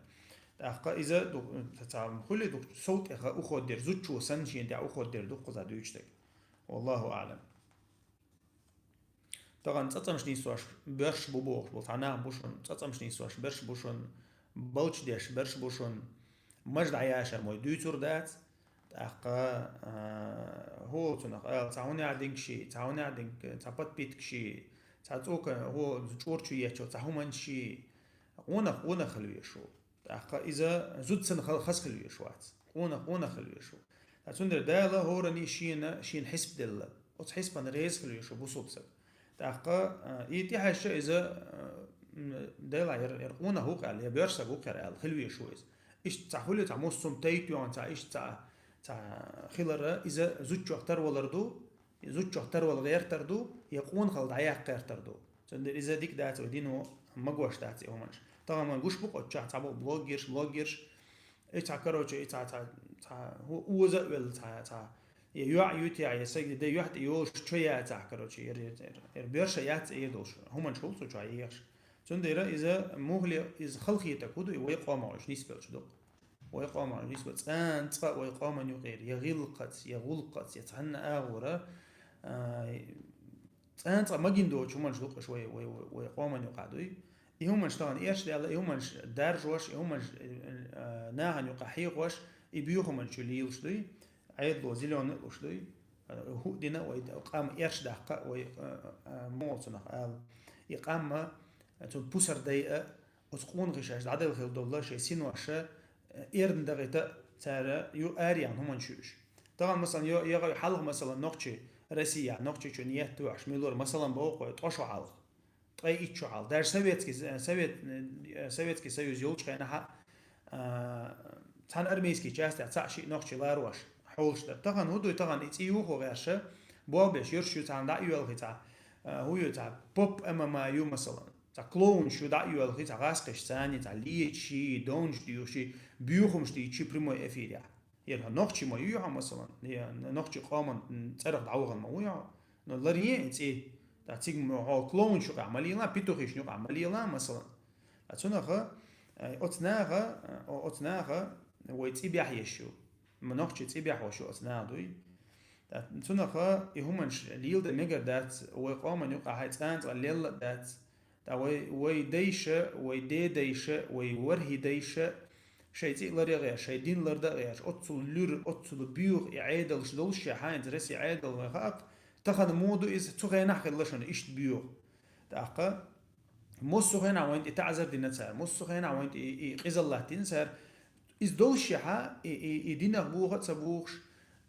ТӀаккха иза ду, ца-, цхьа хуьлу ду сов тӀех уход дер, зудчо санна шена тӀехь уход дер ду кхузахь дуьйцуш дерг. Валлаху аӀлам. Тахана цӀацӀамаш нисдеш боьрша бу бохуш болу цхьа нах бу шуна, цӀацӀамаш нисдеш боьрша бу шуна, балча деш боьрша бу шуна, маж дӀаяшар ма дуьйцур дац. ТӀаккха, а, хӀун цунах ала, цхьа хӀун яа динг ши, цхьа хӀун яа динг, цхьа подпитка ши, цхьа цӀока, хӀун чӀор чу ечо, цхьа хӀуманаш ши, къонах, къонах хила везаш ву. ТӀаккха иза зуда санна хала хаза хила везаш вац. Къонах, къонах хила везаш ву. Ткъа цундела Дала хӀоранна шена, шена хьисап делла. Оцу хьисапана реза хила везаш ву бусулба саг. ТӀаккха, а, и тӀехьаьжча иза, а, м, Дела яра, яра къонах ву-кх аьлла, я боьрша саг ву-кх аьлла, хила везаш ву иза. Иштта цхьа хуьлу, цхьа муссум тайта йогӀун, цхьа иштта цхьа, цхьа хилар, иза зудчох тарвалар ду, и зудчох тарвала гӀертар ду, я къонахалла дӀаяккха гӀертар ду. Цундела иза дика дац, вай дино магош дац и хӀуманаш. Тахана вайн гуш бу-кх оцу чохь цхьаболу блогерш, блогерш. И цхьа, короче, и цхьа, цхьа, цхьа, хӀу-, оза а велла, цхьа, цхьа, я йоӀ ю техьа, я саг де юьхь тӀе йолуш чо яцахь, короче, яр, яр, яр, яр боьрша яц эр долуш. ХӀуманаш хуьлу цу чохь ехаш. Цундела иза муххале, иза халахетарг хӀун ду, и вай къоман уьш нисбелча ду-кх. Вай къоман уьш нисбелча, цӀан-, цкъа вай къоман юкъера, я гӀиллакхаца, я гӀуллакхаца, я цхьанна агӀора, а, цӀан-, цкъа магийна доцу хӀуманаш ду-кх уьш вай, вай, вай, вай къоман юкъахь дуй. И хӀуманаш тахана эшна даьлла, и хӀуманаш даржош, и хӀуманаш, э, э, нахана юкъахь хьехош, и боьха хӀуманаш чу лелаш дуй. Ӏедало зелёный а луш дуй. ХӀуъа дина а вай къам эшна даккха а вай, э, э, муха цунах ала. И къам а, цунна пусар дайа а, оцу къонахий шаьш дӀаделла хила долу шайн синош а, э, эрна дахийта а цара ю араяьхна хӀуманаш ю уьш. Тахана, масалан, йо-, йогӀу хьалха, масалан, нохчий Россияхь, Нохчийчоьнна етта ваьхьаш, мила вара, масалан, боху-кх вай, ткъа шо хьалха. Ткъе итт шо хьалха. Даже Советский, Совет, э, Советский Союз йолчу хенахь а, а, цхьана армейский частехь цхьаъ-шиъ нохчий ларош хьолаш дара. Тахана хӀун дуй, тахана и цӀе юхо гӀерша, болх беш йоьрш ю цхьана дӀа а йоьлхий цхьа, а, хӀун ю цхьа, поп М М А ю, масалан. Цхьа клоунаш ю дӀа а йоьлхий цхьа гӀазкхиш царний, цхьа лечий, донаш дуьйхуший, боьхамаш дийций прямой эфирехь. Яра хьо нохчий ма ю хьо, масалан, я нохчий къоман цӀарах дӀавахана ма ву хьо. Но ларъе и цӀе. ТӀаккха цига ма хьо клоунаш юкъахь ма лела, петухишна юкъахь ма лела, масалан. Ткъа цунаха, э, оцу наха, э, оцу наха вай цӀе бехьа еш ю. Ма нохчий цӀе бехьош ю оцу наха дуй. ТӀаккха цунаха и хӀуманаш леладан мегар дац, вай къоман юкъахь хьай цӀанцӀа лелла а дац. Ткъа вай, вай дайша, вай дедайша, вай ворхӀе дайша шайн цӀе ларъян гӀерташ, шайн дин лардан а гӀерташ, оццул луьра, оццул боьха и Ӏедалш долуш шайн хьайнца Россия Ӏедал вайн хаьа-кх, тахана муха ду иза, цу хенахь хилла шуна иштта боьха. ТӀаккха массо хенахь вайна тӀе таӀзар дина цара, массо хенахь вайна тӀе и, и къизаллат дина цара. Иза доллушехь, и, и, и динах боха а ца бохуш,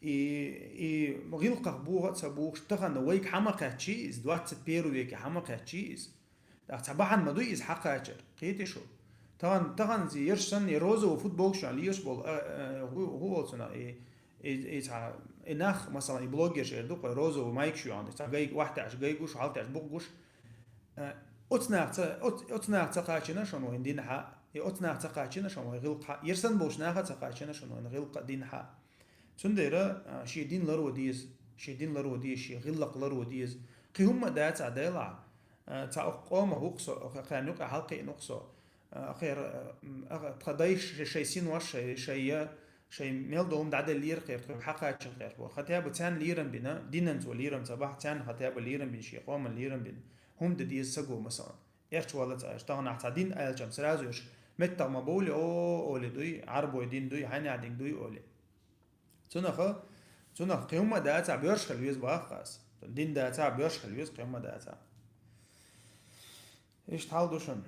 и, и гӀиллакхах боха а ца бохуш, тахана вайга хьа ма кхаьччий иза, двадцать первый веке хьа ма кхаьччий иза. ТӀаккха цхьа бахьана ма дуй иза хьакхачар, кхетий шу? Тахана, тахана зи ерш санна, и розовый футболкаш йоьхна лелаш болу, а, а, хӀу, хӀу олу цунах, и, и, и цхьа, и нах, масала, и блогерш эр ду, кхой розовый майкаш йоьхна, цхьа гайг-, вахтаьӀаш гайгуш, хьалтаьӀаш букъгуш. Э, оцу наха ца, оц-, оцу наха ца кхачийна шуна вайн дин хьа, и оцу наха ца кхачийна шуна вайн гӀиллакх хьа, ерш санна болчу наха ца кхачийна шуна вайн гӀиллакх а, дин хьа. Цундела, а, шен дин ларо деза, шен дин ларо деза, шен гӀиллакх ларо деза. Кхин хӀумма а дацахь, делахь, а, цхьа окху къомах ву-кх со, окху кхарна юкъа хьалакхиъна ву-кх со. А, ахера, а, м, аха, тхан дайша шай, шай синош, шай, шай, шай мел долу хӀума дӀаделлера кхера, тхоьга хьакхаччалц кхера боху. Хатаба царна лерам бина, динан цо лерам ца бахь, царна хатаба лерам бина, шен къоман лерам бина. ХӀума дан деза саго, масалан. Эрча валла ца аьлча, таханахь цхьа дин аьлча-м сразу уьш меттах ма бовлий, о, олий дуй, Ӏарбой дин дуй, хьайна дин дуй, олий. Цунаха, цунах кхин хӀумма а дацахь, боьрша хила веза боху ас. Дин дацахь, боьрша хила веза, кхин хӀумма а дацахь. Иштта хьал ду шуна.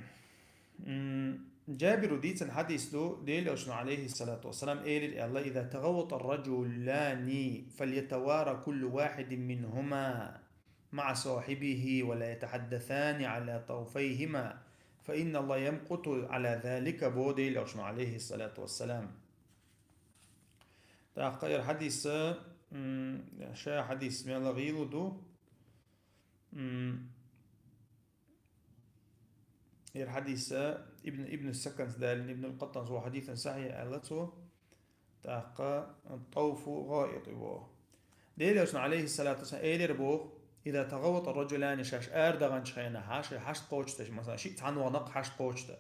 М, Джабиру дийцина хьадис ду, Делан Элчано, алейхиссалату вассалам, элира аьлла: «إذا تغوط الرجلان فليتوارى كل واحد منهما مع صاحبه ولا يتحدثان على طرفيهما فإن الله يمقت على ذلك», бо Делан Элчано, алейхиссалату вассалам. ТӀаккха эр хьадис, м, ша хьадис мела гӀийла ду. М, эр хьадис Ибн, Ибн Саканс далийна, Ибн Къаттанс ву хьадисан сахьихь аьлла цо. ТӀаккха тӀавфу гӀаити боху. Делан Элчано, алейхиссалату вассалам, элира боху: «إذا تغوط الرجلان», шаьш арадаханчу хенахь, шайн хьашт кхочуш дерш, масала, шиъ цхьаьна вахана-кх хьашт кхочуш дан.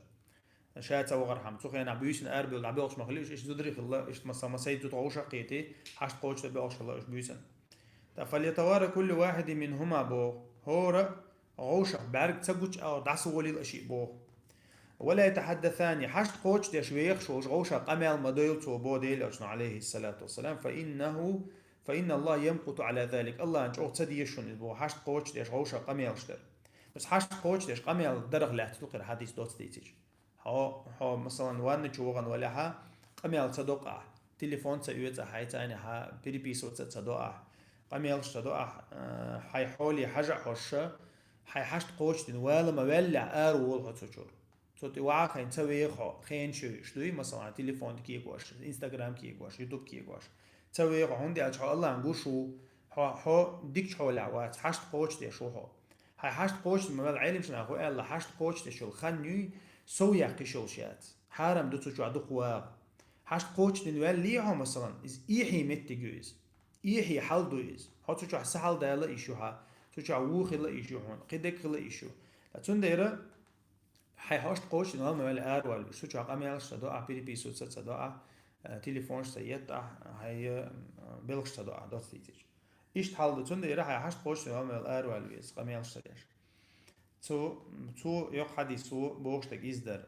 Ша ца вахархьама, цу хенахь буьйсанна арабевлла дӀабоьлхуш ма хили уьш, иштта зударий хилла, иштта масала масех зуда гӀовшах а кхетий, хьашт кхочуш дан боьлхуш хилла уьш буьйсанна. ТӀаккха «فليتوارى كل واحد منهما» боху, хӀора гӀовшах бӀаьрг ца гуча а дӀасаволийла шиъ боху. «ولا يتحدثان», хьашт кхочуш дерш вехаш волуш гӀовшах къамел ма дойла цо, бо Делан Элчано, алейхиссалату вассалам, «فإنه، فإن الله يمقت على ذلك», Аллахьан чӀогӀа ца деза шуна иза боху, хьашт кхочуш дерш гӀовшах къамелаш дар. Бес хьашт кхочуш дерш къамел дарах лаьцна ду кхера хьадис доцца дийцича. Хьо, хьо, масалан, ванна чу вахана валехьа, къамел ца до ахь, телефон ца оьцу ахь, хьайца айна хьа переписываться ца до ахь, къамелаш ца до ахь, а, хьайн хьоле хьажа а хьожуш, хьайн хьашт кхочушдина вала ма ваьллехь, ара волу хьо цу чуьра. Цу тӀе вахахайна ца веха хьо, хенаш йойуш дуй, масалан, телефон кегош, Instagram кегош, YouTube кегош. Ца веха хьо, хӀунда аьлча хьо Аллахьан гуш ву, хьо, хьо дикачу хьолехь вац, хьашт кхочушдеш ву хьо. Хьайн хьашт кхочушдина ма ваьлла, Ӏеламнаха хӀу аьлла, хьашт кхочушдеш йолу хан юй, сов яккха йиш йолуш яц. Хьарам ду цу чохь дукха вагӀа. Хьашт кхочушдина ваьллий хьо, масалан, иза эхье меттиг ю иза. Эхье хьал ду иза. Хьо цу чохь са хьал дала йиш ю хьан, цу чохь вон хила йиш ю хьуна, кхидерг хила йиш ю. Ткъа цундела хьайн хьашт кхочушдина вала ма ваьлла аравала веза. Цу чохь къамелаш ца до ахь, переписываться ца до ахь, э, телефонаш ца етта ахь, хьайн, э, белхаш ца до ахь, доцца дийцича. Иштта хьал ду, цундела хьайн хьашт кхочушдина вала ма ваьлла аравала веза, къамелаш ца деш. Цу, цу йоккха хьадисо бохуш дерг иза дара.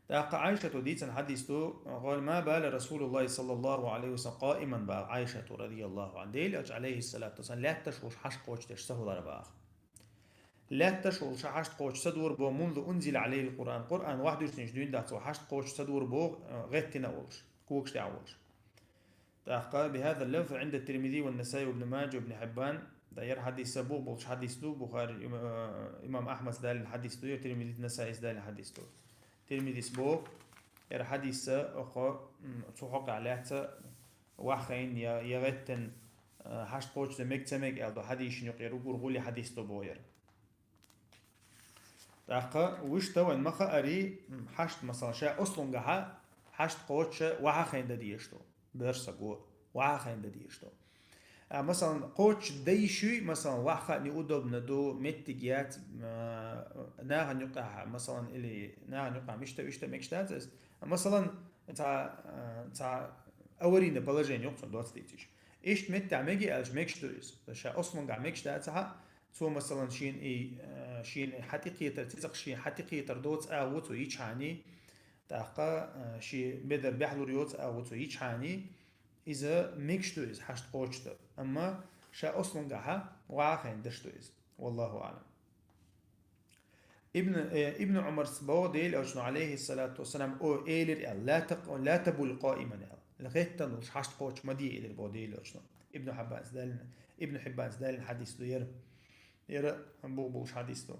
ТӀаккха Ӏайшата дийцина хьадис ду, гӀоле: «ما بال رسول الله صلى الله عليه وسلم قائما», баха Ӏайшата, радияллаху Ӏанха. Делан Элча, алейхиссалату вассалам, лаьтташ волуш хьашт кхочушдеш ца хилара баха. Лаьтташ волуш хьашт кхочуш ца дора боху, «منذ أنزل عليه القرآن», Къуръан вахьйидечуьнга дуьйна дахьа цо хьашт кхочуш ца дора боху, гӀеттина а волуш, когаш тӀехь а волуш. ТӀаккха: «بهذا اللفظ عند الترمذي والنسائي وابن ماجه وابن حبان». Ткъа яра хьадис а бух болчу хьадис ду, Бухари, има-, э, имам Ахьмадс далийна хьадис ду, я Тирмизис, Насаис далийна хьадис ду. Тирмизис боху, яра хьадис а, окхо, м, цу хьокъехь лаьцна ваххайна я, я гӀеттина, э, хьашт кхочушдан мега ца мега аьлла ду, хьадисшна юкъера уггар гӀуле хьадис ду боху яра. ТӀаккха вуьшта вайн ма хаарий, м, хьашт, масалан, ша ослунгахьа хьашт кхочуш вахьа хайн дан дезаш ду. Боьрша саго вахьа хайн дан дезаш ду. А, масалан, кхочуш дан йиш юй, масалан, вахьа хаьа неудобно ду, меттиг яц, м, а, нахана юкъахьа, масалан, или нахана юкъахьа мишта, вуьшта мегаш дац иза. Масалан, цхьа, а, цхьа аварийное положение юкъа цунна доцца дийцича. Иштта меттехь мега аьлча, мегаш ду иза. Ша ослунгахь мегаш дацахьа, цо, масалан, шена и, э, шена хьан тӀекхетар, цицакх шена хьан тӀекхетар доцу агӀо цо йичхьаний, тӀаккха, э, шен бедар баьхьалур йоцу агӀо цо йичхьаний, иза мегаш ду иза хьашт кхочушдан. Амма ша ослунгахьа вахьа хайн деш ду иза. Валлаху аӀлам. Ибн, э, Ибн Умарс бо Дела Элчано, алейхиссалату вассалам, о, элир аьл, ла так-, ла табул къаиман аьл. ГӀеттан волуш хьашт кхочуш ма де элир бо Дела Элчано. Ибн Хьиббанс далин, Ибн Хьиббанс далин хьадис ду яра. Яра бух болуш хьадис ду.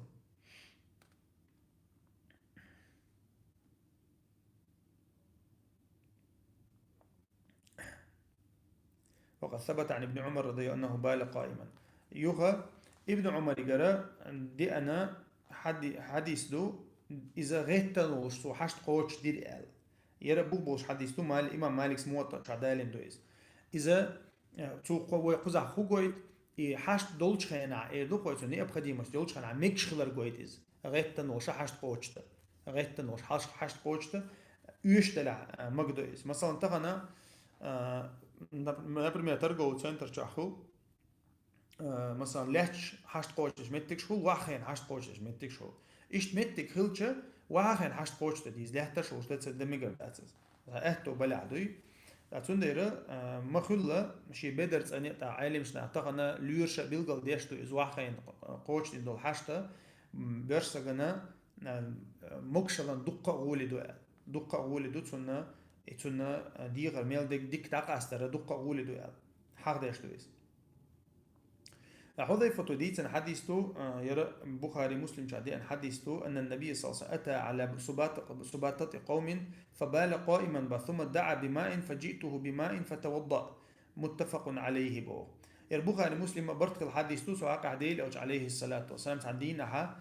وقد ثبت عن ابن عمر رضي الله عنه بال قائما. Юха Ибн Умаригара деана хьади-, хьадис ду, иза гӀеттан волуш цо хьашт кхочуш дира аьлла. Яра бух болуш хьадис ду, Мали-, имам Маликс Муваттаъ чу далин ду иза. Иза, э, цо кхо-, вай кхузахь хӀу гойту, и хьашт долчу хенахь, эр ду кхой цо, необходимость долчу хенахь, мегаш хилар гойту иза. ГӀеттан волуш хьашт кхочуш дан. ГӀеттан волуш хьаш-, хьашт кхочуш дан, оьшуш далахь, а, мага ду иза. Масалан, тахана, а, нап-, например, торговый центр чохь хӀу, а, масалан, лаьтташ хьашт кхочуш меттигаш хӀу, ваххайна хьашт кхочуш меттигаш хӀу. Иштта меттиг хилча, ваххайна хьашт кхочуш дан дийза, лаьтташ хӀуш дан ца дан мегар дац иза. Аьтто балехь дуй. Ткъа цундела, а, ма хуьлла, ши бедар цӀане тӀа Ӏелимаш нах тахана лоьраша билгал деш ду иза ваххайна кхочушдина долу хьашта, м, боьрша сагана, а, могушалан дуккха а гӀоле ду аьлла. Дуккха а гӀоле ду цунна, и цунна, а, дегӀар мел дерг дика дӀакъастара дуккха а гӀоле ду аьлла. Хьахдеш ду иза. Хьудайфата дийцина хьадис ду, а, яра Бухари, Муслим чу деана хьадис ду, أن النبي صلى الله عليه وسلم أتى على سباط-، سباطة قوم فبال قائما ثم دعا بماء فجئته بماء فتوضأ. متفق عليه боху. Яра Бухари, Муслима барт хилла хьадис ду, цу хьакъехь Дела Элча, алейхиссалату вассалам, цхьана дийнахьа,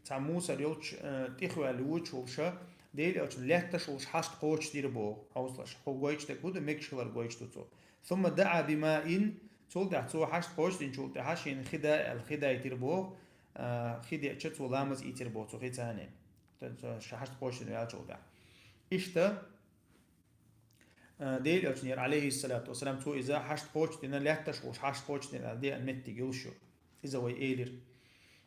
цхьа мусар йолчу, а, тӀехваьлла вучу вовша, Дела Элчана лаьтташ волуш хьашт кхочуш дира боху, хьовсалаш. ХӀу гойтуш дерг хӀу ду, мегаш хилар гойтуш ду цо. ثم دعا بماء, цул тӀаьхьа цо хьашт кхочушдинчул тӀаьхьа шена хи да аьлла, хи дайтира боху, а, хи деъча цо ламаз ийцира боху цу хи цани. Т-, т-, ша хьашт кхочушдина ваьллачул тӀаьхьа. Иштта, а, Дела Элчана яра, алейхиссалату вассалам, цо иза хьашт кхочушдина, лаьтташ волуш хьашт кхочушдина аьлла деана меттиг йолуш ю. Иза вай элира.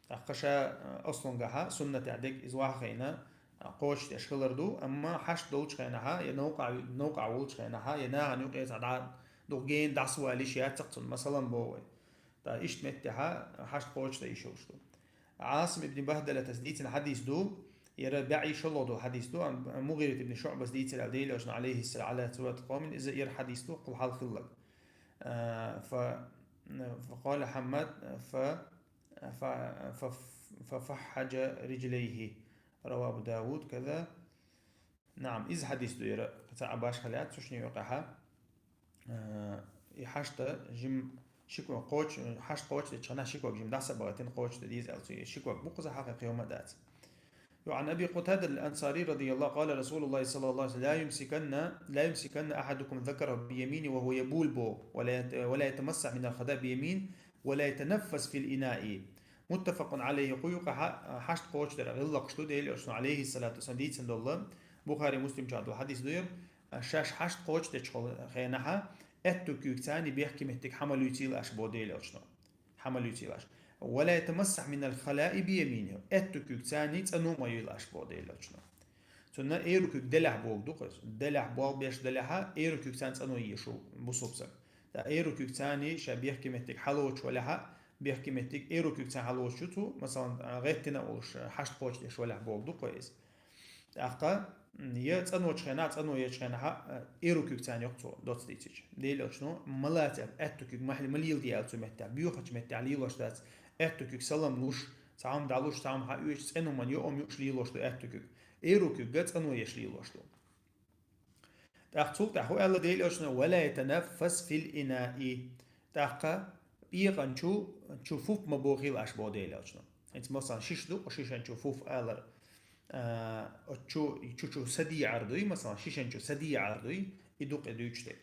ТӀаккха ша, а, аслангахьа суннатехь дерг иза ваххайна, а, кхочушдеш хилар ду, амма хьашт долчу хенахьа, я новкъа, новкъа волчу хенахьа, я нахана юкъе цхьа дӀа, дукха гена дӀасавалийш яцахь цунна, масалан, боху вай. Ткъа иштта меттехьа хьашт кхочушдан йиш йолуш ду. Ӏасим ибн Бахдалатас дийцина хьадис ду, яра баьӀий шолгӀа долу хьадис ду, ам-, МугӀират ибн ШуӀбас дийцира аьлла Дела Элчана, алейхиссалам, على سباطة قوم, иза яра хьадис ду, кхул хьалха хилларг. А, фа-, فقال حماد, фа-, фа-, фа-, ففحج رجليه. رواه أبو داود كذا. Наам, иза хьадис ду яра, цхьа Ӏабаш хилла яц цу шинна юкъахьа. А, и хьашта жим ши ког кхочу-, хьашт кхочушдечу хенахь ши ког жим дӀасабахийтина кхочушдан деза аьлла цо. И ши ког бу кхуза хьакхайкхийна хӀума дац. وعن أبي قتادة الأنصاري رضي الله، قال رسول الله صلى الله عليه وسلم: لا يمسكن، لا يمسكن أحدكم ذكره بيمينه وهو يبول بو، ولا يت-، ولا يتمسح من الخلاء بيمين، ولا يتنفس في الإناء. متفق عليه. Кху юкъахьа хьашт кхочушдар гӀиллакхаш ду, Дела Элчано, алейхиссалату вассалам, дийцина долу, Бухари, Муслим чохь долу хьадис ду, шаьш хьашт кхочушдечу хенахьа, аьтту куьйгацани бехке меттиг хьа ма луьйцийла аша боху Дела Элчано. Хьа ма луьйцийла аша. ولا يتمسح من الخلاء بيمينه. Аьтту куьйгацани цӀано ма йойла аша боху Дела Элчано. Цунна эру куьг делахь боху ду-кх иза. Делахь болх беш делахьа, эру куьгацани цӀано езаш ву бусалба саг. Ткъа эру куьгацани ша бехке меттиг хьалоцуш валахьа, бехке меттиг эру куьгацани хьалоцуш ю цу, масалан, гӀеттина а волуш, хьашт кхочушдеш валахь боху ду-кх иза. ТӀаккха, м, я цӀаночу хенахь, цӀано ечу хенахьа, э, эру куьгацани йоккху цо, доцца дийцича. Дела Элчано ма лацара аьтту куьг ма, ма леладе аьлла цу меттехь, боьхачу меттехь лелош дац, аьтту куьг салам луш, цхьа хӀума дӀалуш, цхьа хӀума хьаоьцуш, цӀена хӀуманна йоӀам юуш лелош ду аьтту куьг. Эру куьгга цӀано еш лелош ду. ТӀаккха цул тӀаьхьа хӀу аьлла Дела Элчано: «Ва ла ятанаффас фил инаи». ТӀаккха пекъан чу, чу фуф ма бохийла аша боху Дела Элчано. ХӀинца, масалан, шиша ду, шишан чу фуф алар, а, чу, чу, чу са дехьар дуй, масалан, шишан чу са дехьар дуй, и ду кхин дуьйцуш дерг.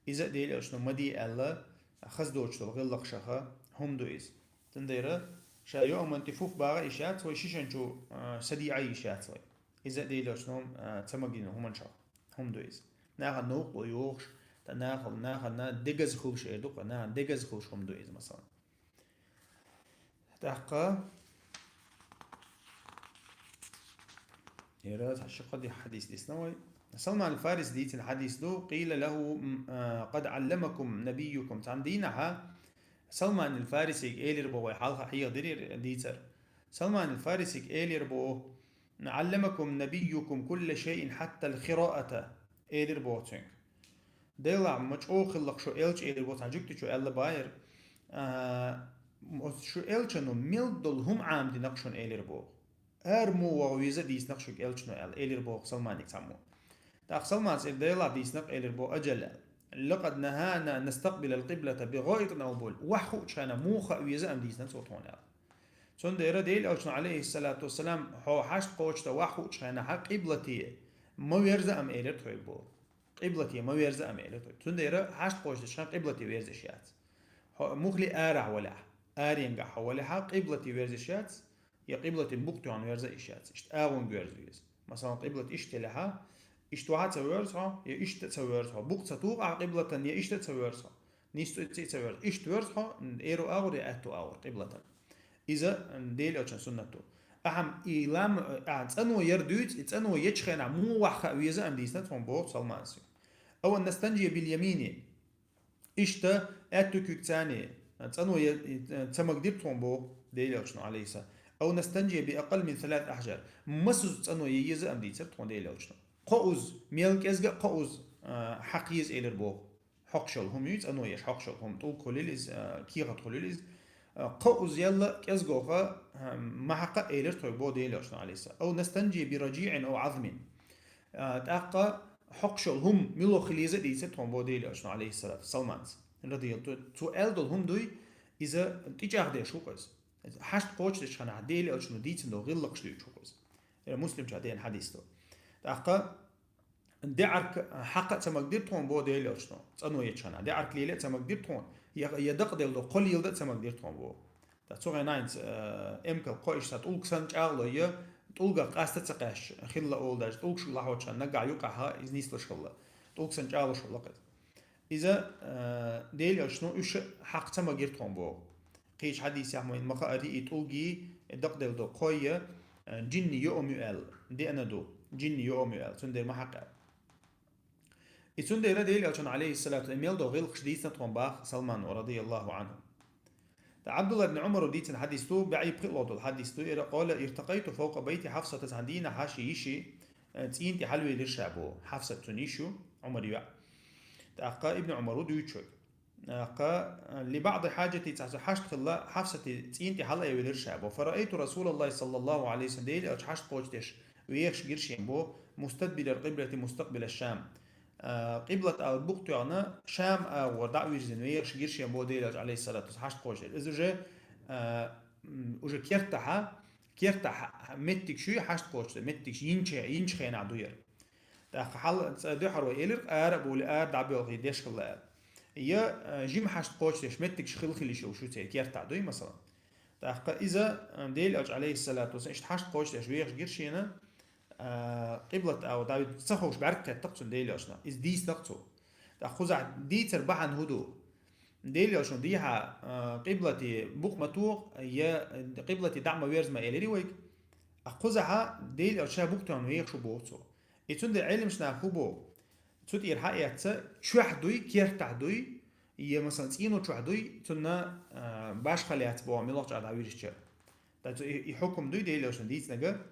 Иза а Дела Элчано ма де аьлла, хаза доцуш долу гӀиллакхашха хӀума ду иза. Цундела ша йоӀаман тӀе фуф багӀа йиш яц вай, шишан чу, а, са дехьа йиш яц вай. Иза а Дела Элчано, а, ца магийна хӀуманашха хӀума ду иза. Нахана новкъарло йохуш, ткъа нахал-, нахана дегаза хуьлуш эр ду-кх, нахана дегаза хуьлуш хӀума ду иза, масалан. ТӀаккха яра цхьа ши-кхо ди-, хьадис дисна вай. Салман аль-Фарис дийцина хьадис ду: «Къийла лаху, м, а, къад Ӏалламакум набийюкум». Цхьана дийнахьа Салман аль-Фарисига элира боху вай, хьалха хьехадира дийцар. Салман аль-Фарисига элира боху: «علمكم نبيكم كل شيء حتى القراءة», элира боху цуьнга. Делахь ма чӀогӀа хиллакх шу элча, элира боху цхьана жуьгтичо аьлла бахьара. А, оцу шу элчано мел долу хӀума Ӏамадинакх шуна, элира боху. Ара муха ваха веза а дийцинакх шуьга элчано аьлла, элира боху Салманига цхьаммо. ТӀаккха Салмана цӀера Делахь дийцинакх, элира боху, аьлла. «لقد نهانا أن نستقبل القبلة بغائط أو بول». Ваха хуучу хенахь муха хаа веза а дийцинакх цо тхуна аьлла. Цундела Делан элчано, алейхиссалату вассалам, хьо хьашт кхочуш ваха хуучу хенахь къиблате ма верза а, элира тхоьга боху. Къиблате ма верза а, элира тхоьга. Цундела хьашт кхочуш дечу хенахь къиблате верза йиш яц. Хьо муххале арахь валахь, аренгахь хьо валахь, къиблате верза йиш яц, я къиблатан букъ тоьхна верза йиш яц. Иштта агӀонга верза веза. Масалан, къиблат иштта елахь, иштта ваха а ца верза хьо, я иштта а ца верза хьо. Букъ ца туху ахь къиблатан, я иштта а ца верза хьо. Нийсса цӀе а ца верза. Иштта верза хьо, эро агӀор я аьтту агӀор къиблатан. Иза Делан элчан суннат ду. Ахьа и лам, а, цӀано яр дуьйцу, и цӀано ечу хенахь муха ваха хаа веза а дийцинакх тхуна боху Салмана. «أو أن نستنجي باليمين». Иштта аьтту куьг цӀанъе, цӀано я, ца магадира тхуна боху Делан элчано, алейхиссалам. «أو نستنجي بأقل من ثلاث أحجار». Масазза цӀано я еза а дийцира тхуна Делан элчано. Кхузза, мел кӀезга а кхузза, а, хьакха еза, элира боху. Хьокхуш йолу хӀума ю, цӀано еш хьокхуш йолу хӀума, тӀулг хуьлийла иза, а, кехат хуьлийла иза. А, кхузза елла кӀезгоха, а, ма хьакха а, элира тхоьга боху Делан элчано, алейхиссалам. «أو نستنجي برجيع أو عظم». А, тӀаккха хьокхуш йолу хӀума мила хила еза а дийцира тхуна боху Делан элчано, алейхиссалату, Салмана, радияллаху. Цо аьлла долу хӀума дуй, иза тӀечӀагӀдеш ву-кх иза. Хьашт кхочуш дечу хенахь Делан элчано дийцина долу гӀиллакхаш дуьйцуш ву-кх иза. Муслимчо деана хьадис ду. ТӀаккха ДеӀарг хьакха а ца магадира тхуна боху Делан элчано, цӀано ечу хенахь. ДеӀарг лела а ца магадира тхуна, я, я дакъаделла долу кхо леладан а ца магадира тхуна боху. Ткъа цу хенахь хӀинца, э, эмкал кхо иштта тӀулг санна чӀагӀло я, тӀулгах къаста а ца кхаьчча, хилла олу даже, тӀулг шу лахьочу хенахь наггахь юкъахь иза нислуш хилла. ТӀулг санна чӀагӀлуш хилла-кх иза. Иза, э, Делан элчано уьш а хьакха ца магадира тхуна боху. Кхечу хьадисехь ма вайна ма хаара, и тӀулгий, и дакъаделла долу кхой, э, жинни йоам ю аьлла, деана ду, жинни йоам ю аьлла, цундела ма хьакха аьлла. И цундела Делан элчано, алейхиссалату, и мел долу гӀиллакхаш дийцина тхуна боху Салмано, радияллаху анху. Ткъа Абдулла ибн Умаро дийцина хьадис ду, бӀе пхиъ ло долу хьадис ду, ира къала: «ارتقيت فوق بيت حفصة», цхьана дийнахь шен йиши, э, цӀийна тӀе хьалавелира ша боху. Хьафсат цуьнан йиш ю, Умар йоӀ. ТӀаккха Ибн Умаро дуьйцу шуьга. ТӀаккха, э, «لبعض حاجتي», цхьа хьашт хилла, Хьафсати цӀийна тӀе хьалаайвелира ша боху. «فرأيت رسول الله صلى الله عليه وسلم», Делан элча хьашт кхочуш деш вехаш гира шена боху, «مستدبر القبلة مستقبل الشام». Э, къиблат агӀор букъ тоьхна, Шам агӀор дӀа а вирзина вехаш гира шена боху Делан элча, алейхиссалату вассалам, хьашт кхочуш деш. Иза уже, э, м, уже кертахьа, кертахьа меттигаш ю хьашт кхочуш деш, меттигаш йинчу, йинчу хенахь ду яра. ТӀаккха хьал цӀа дуьхьаро элира, ара а бовлий, ара дӀабоьлхий деш хилла аьлла. Я, э, жима хьашт кхочуш деш меттигаш хила хила йиш йолуш ю церан кертахь дуй, масалан. ТӀаккха иза, э, Делан элча, алейхиссалату вассалам, иштта хьашт кхочуш деш вехаш гира шена, э, къиблат агӀор дӀа ца ховш бӀаьрг кхетта-кх цунна Делан элчанах. Иза дийцина-кх цо. ТӀаккха кхузахь дийцар бахьана хӀун ду? Делан элчано дийхьа, э, къиблате букъ ма тоха, я, э, къиблате дӀа а ма верза ма элира вайга. Ткъа кхузахьа Делан элча ша букъ тоьхна вехаш ву боху цо. И цундела Ӏеламнаха хӀун боху? Цу тӀера хьаэцна, чохь дуй, кертахь дуй, я, масалан, цӀийно чохь дуй, цунна, а, башхалла яц боху, муьлххачу а дӀавирзича. Ткъа цу и, и хьукам дуй Делан элчано дийцинарг,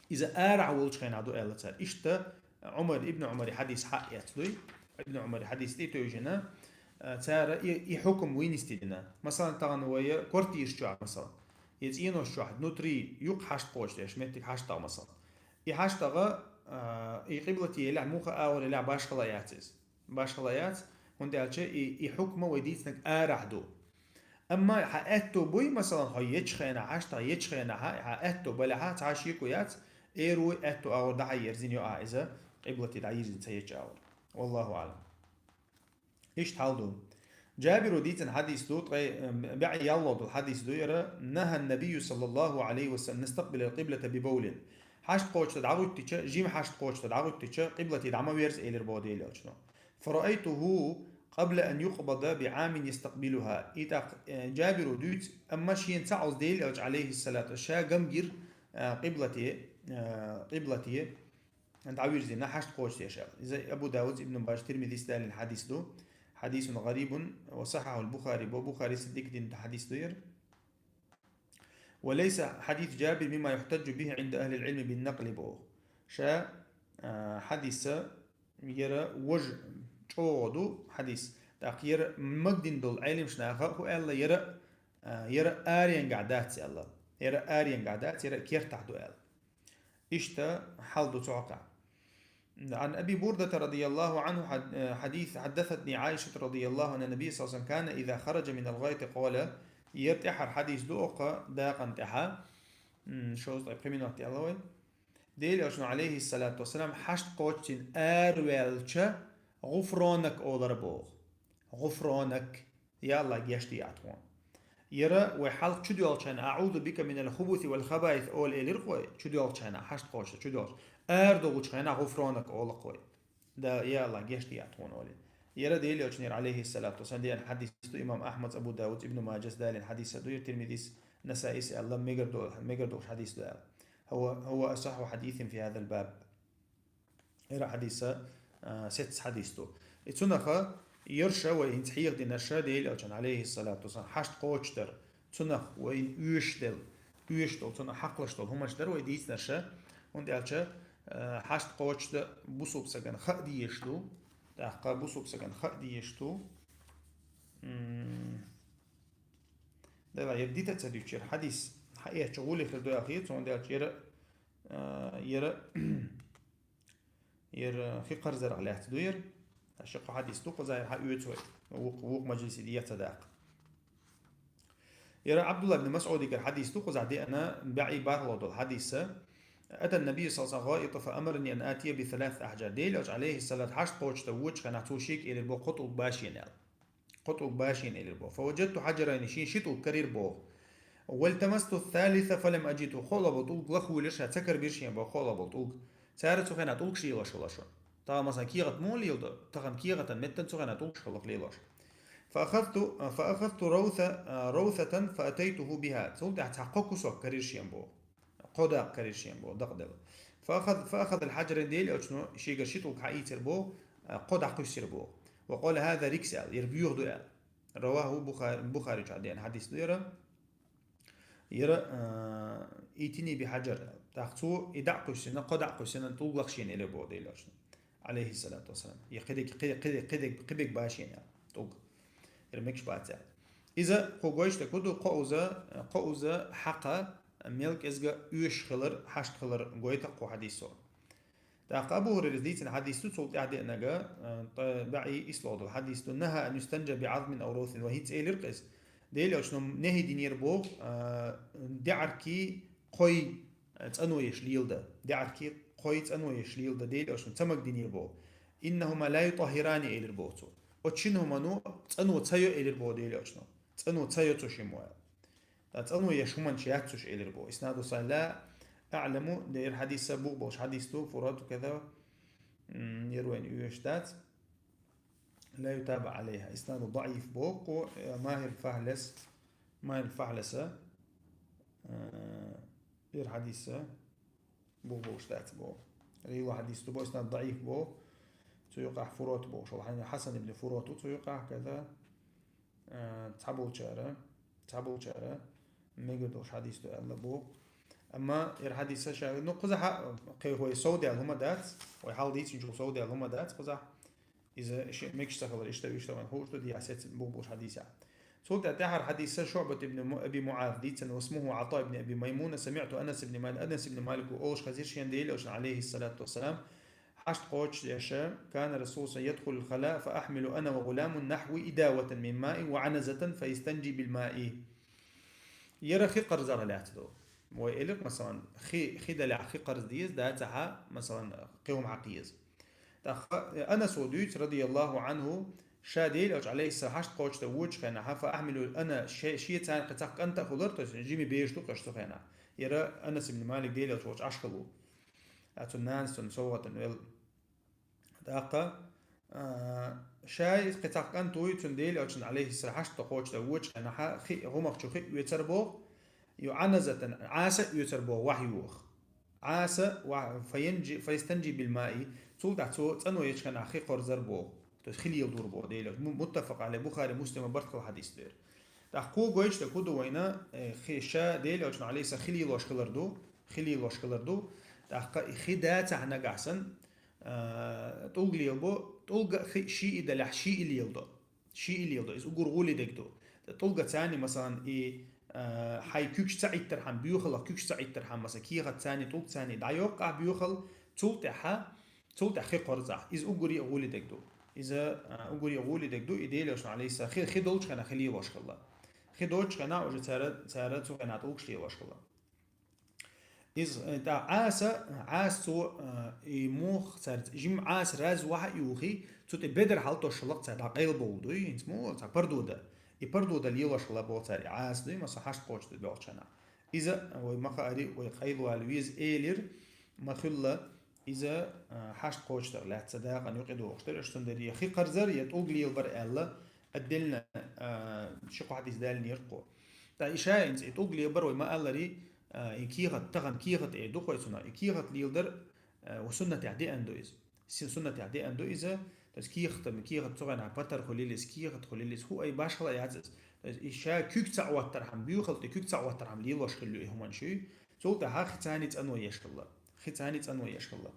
иза арахь волчу хенахь ду аьлла цара. Иштта Умар, Ибн Умари хьадис хьаэцна дуй. Ибн Умари хьадис тӀе тевжина, а, цара и, и хьукам вуй нисдина. Масалан, тахана вай квартираш чохь, масалан, я цӀенош чохь, внутри, юккъе хьашт кхочуш деш, меттиг хьаштагӀа, масалан. И хьаштагӀа, а, и къиблате елахь, муха агӀор елахь, башхалла яц иза. Башхалла яц, хӀунда аьлча и, и хьукма вай дийцинарг арахь ду. Амма хьан аьтту буй, масалан, хьо ечу хенахь, хьаштагӀа ечу хенахь, хьан аьтту балахьа, цхьа шеко яц, эр вуй аьтту агӀор дӀа-хьа ерзийна йоӀ иза, къиблате дӀайирзина ца ечу агӀор. Валлаху аълам. Иштта хьал ду. Джабиро дийцина хьадис ду, ткъе, э, бӀе яллалгӀа долу хьадис ду яра: «نهى النبي صلى الله عليه وسلم أن نستقبل القبلة ببول». Хьашт кхочуш дӀагӀуьттича, жима хьашт кхочуш дӀагӀуьттича, къиблате дӀа ма верза, элира боху Делан элчано. «فرأيته قبل أن يقبض بعام يستقبلها». И тӀаккха, э, Джабиро дуьйцу, амма шена ца Ӏовза Делан элча, алейхиссалату, ша гам гира, э, къиблате, э, къиблате, дӀавирзина хьашт кхочуш деш аьлла. Иза Абу Давуда, Ибн Мажа, Тирмизис далийна хьадис ду. «حديث غريب وصححه البخاري», бо Бухарис дика дина хьадис ду яра. وليس حديث جابر مما يحتج به عند أهل العلم بالنقل боху. Ша, а, хьадиса яра важа чӀогӀа ду хьадис. ТӀаккха яра магадина долу Ӏелимаш наха хӀу аьлла, яра, а, яра аренгахь дац аьлла. Яра аренгахь дац, яра кертахь ду аьлла. Иштта хьал ду цу хьокъехь. عن أبي بردة رضي الله عنه حد-، حديث، حدثتني عائشة رضي الله عنها أن النبي صلى الله عليه وسلم كان إذا خرج من الغائط قال, яра тӀаьхьара хьадис ду оккха дакъана тӀаьхьа, м, шовзткъе пхи минот аьлла вай. Делан Элчано, алейхиссалату вассалам, хьашт кхоччина араваьлча, гӀуфронак олар боху. ГӀуфронак. Я Аллах, гешт де тхуна. Яра вай хьалха чудоьлхучу хенахь, «АӀузу бика минал хубуси вал хабаис», ола элира-кх вай, чудоьлхучу хенахь, хьашт кхоччуш чудоьлхуш. Арадохучу хенахь, «ГӀуфронак» ола-кх вай. Да, я Аллах, гешт де тхуна олий. Яра Делан Элчанера, алейхиссалату вассалам, деана хьадис ду, имам Ахмад, Абу Дауд, Ибну Маджас далийна хьадис а ду, яра Тирмизис, Насаис аьлла, мегар до-, мегар долуш хьадис ду аьлла. هو، هو أصح حديث في هذا الباب. Яра хьадиса, а, сецца хьадис ду. И цунаха йорша вай хӀинца хьеха динарша Делан Элчан, алейхиссалату вассалам, хьашт кхочушдар, цунах вайна оьшуш дел, оьшуш долу, цунах хьакхалаш долу хӀуманаш дар вай дийцинарша, хӀунда аьлча, а, хьашт кхочушда бусулба сагана хаа дезаш ду, тӀаккха бусулба сагана хаа дезаш ду. М, Дела, яра дита а ца дуьтуш, яра хьадис хьаэцча гӀоле хир ду аьлла хета, цундела яра, а, яра Яра хи кхарзарах лаьцна ду яра. Ткъа ши кхо хьадис ду кхузахь, яра хьаоьцу вай. Вукх-, вукх мажлисе де ца даккха. Яра Абдулла ибн Масъудигара хьадис ду кхузахь деана, баьӀий бархӀалгӀа долу хьадиса. أتى النبي صلى الله عليه وسلم الغائط فأمرني أن آتي بثلاثة أحجار. Делан Элча, алейхиссалат, хьашт кхочушдан воьдучу хенахь цо шега элира боху кхо тӀулг башийна аьлла. Кхо тӀулг башийна элира боху. فوجدت حجرين, шен ши тӀулг карийра боху. والتمست الثالثة فلم أجده. КхоалгӀа болу тӀулг лаха вуьйлира ша, ца карабира шен боху кхоалгӀа болу тӀулг. Цара цу хенахь тӀулгаш лелош хилла шу. Тахана, масалан, кехат муха леладо? Тахана кехатан меттан цу хенахь тӀулгаш хилла лелош. فأخذت، فأخذت روثة، روثة فأتيته بها. Цул тӀаьхьа цхьа кхо кусок карийра шен боху. Кхо дакъа карийра шен боху, дакъа делла. فأخذ، فأخذ الحجرين, Делан Элчано шегара ши тӀулг хьаийцира боху, кхо дӀакхуьссира боху. وقال: هذا ركس, аьлла, яра боьха ду аьлла. رواه البخاري, Бухари чохь деана хьадис ду яра. Яра, а, ائتني بحجر. ТӀаккха цо и дӀа а кхуьссина, кхо дӀа а кхуьссина, тӀулг лаха шена элира боху Делан Элчано, алейхиссалату вассалам. Я кхидерг, кхидерг, кхидерг, кхидерг башийна тӀулг. Яра мегаш бац аьлла. Иза кху гойтуш дерг хӀун ду, кхо уза, кхо уза хьакха мел кӀезга оьшуш хилар, хьашт хилар гойту кху хьадисо. ТӀаккха Абу ХӀурайрас дийцина хьадис ду, цул тӀаьхьа деанарг, а, тӀе баьӀий ислогӀа долу хьадис ду: نهى أن يستنجى بعظم أو روث, ва хӀинца элира-кх иза. Делан Элчано нахьи динера боху, а, даьӀаркий, кхой, а, цӀано еш леладан. ДаьӀаркий, кхой цӀано еш леладан Делан Элчано ца магадинера боху. إنهما لا يطهران, элира боху цо. Оцу шина хӀумано цӀано ца йо, элира боху Делан Элчано. ЦӀано ца йо цу шиммо аьлла. Ткъа цӀано еш хӀуманаш яц уьш элира боху. إسناده صحيح, لا أعلم, дера хьадиса бух болуш хьадис ду, фурат каза, м, яра вайна оьшуш дац. لا يتابع عليها. إسناده ضعيف боху, э, Махьир Фахьлас, Махьир Фахьласа, э, дера хьадиса бух болуш дац боху. Рила хьадис ду боху, إسناده ضعيف боху. Цу юкъахь фурат боху, шо хьайна Хьасан ибн Фурат ву, цу юкъахь каза. А, цхьаболчара, цхьаболчара мегар долуш хьадис ду аьлла боху. Амма яра хьадиса ша, ну, кхузахь кхин вай сов даьлла хӀума дац, вай хьалха дийцинчул сов даьлла хӀума дац кхузахь. Иза ши-, мегаш ца хилар, иштта, иштта вайн хууш ду, дехьа сецна бух болуш хьадис а. Цул тӀаьхьа тӀаьхьара хьадиса ШуӀбат ибн Му-, Аби МуӀаз дийцина, واسمه عطاء بن أبي ميمونة، سمعت أنس بن مالك, Анас ибн Малик ву олуш хезира шен Делан Элчанна, алейхиссалату вассалам, хьашт кхочушдеш, كان رسول صلى الله عليه وسلم يدخل الخلاء فأحمل أنا وغلام نحو إداوة من ماء وعنزة فيستنجي بالماء. Яра хи кхарзарах лаьцна ду. Вай элира, масалан, хи, хи далехь хи кхарза деза, дацахьа, масалан, кхин хӀума хьакха еза. ТӀаккха Анаса дуьйцу, радияллаху анху, ша Делан Элча, алейхиссалам, хьашт кхочушдан воьдучу хенахь, فأحمل أنا, ше-, шен царна кхин цхьа кӀант а хуьлур, то есть жима бежаш ду-кх уьш цу хенахь. Яра Анас ибн Малик Делан Элча волчу Ӏаш хилла ву. А цуьнан нанас цунна совгӀатана велла. ТӀаккха, а, ша иза кхин цхьа кӀант вуй, цуьнан Делан Элчанна, алейхиссалам, хьашт кхочушдан воьдучу хенахь хи, гӀумах чу хи оьцур боху, ю Ӏаназатан, Ӏаса оьцур боху, вахьа йоху. Ӏаса ва-, фаянжи-, файстанжи бил маи, цул тӀаьхьа цо цӀано ечу хенахь хи кхорзар боху. То есть хи леладора боху Делан Элча. Му-, муттафакъ алей, Бухари, Муслима барт хилла хьадис дера. ТӀаккха кхо гойтуш дерг хӀун ду вайна, э, хи ша Дела Элчано, алейхиссалам, хи лелош хилар ду, хи лелош хилар ду. ТӀаккха и хи дацахь нагахь санна, а, тӀулг лелабу, тӀулг а хи шиъ а далехь, шиъ а леладу. Шиъ а леладу, иза уггар гӀоли дерг ду. ТӀа тӀулгаца, масалан, и, а, хьайн куьгаш ца Ӏиттархьама, боьхалах куьгаш ца Ӏиттархьама, масалан, кехатца, тӀулгаца дӀайоккху ахь боьхал, цул тӀаьхьа, цул тӀаьхьа хи кхорзахь. Иза уггаре а гӀоли дерг ду. Иза, а, уггаре а гӀоли дерг ду, и Дела Элчано, алейхиссалам, хи, хи долчу хенахь хи лелош хилла. Хи доцучу хенахь уже цара, цара цу хенахь тӀулгаш лелош хилла. Иза, э, тӀаккха Ӏаса, Ӏаса цо, э, и мух цаьрца, жимма Ӏаса раззавахь а юхий, цу тӀе бедар хьалтошалла цара дӀакъайлабовла дуй, хӀинца мо цхьа пардо дан. И пардо дан лелош хилла боху цара, и Ӏаса дуй, масала, хьашт кхочуш ду бохучу хенахь. Иза, э, вай ма хаара, вай къайлавала веза элира, ма-хуьллу, иза, э, хьашт кхочушдарх лаьцна дакъана юкъа догӀуш дара, аша цундела я хи кхарзар, я тӀулг лелабар аьлла, отдельно, э, ши-кхо хьадис далийнера кхо. ТӀаккха и ша хӀинца и тӀулг лелабар вай ма-аллара, а, и кехат, тахана кехат эр ду-кх вай цунах. И кехат леладар, а, ва суннатехь деана ду иза. Си-, суннатехь деана ду иза. То есть кехат, кехат цу хенахь патар хуьлийла иза, кехат хуьлийла иза, хӀу ай башхала яц иза. То есть и ша куьг ца Ӏоттархьама, боьхал тӀе куьг ца Ӏоттархьама лелош хилла ю и хӀуманаш. Цул тӀаьхьа хи цани цӀано еш хилла. Хи цани цӀано еш хилла.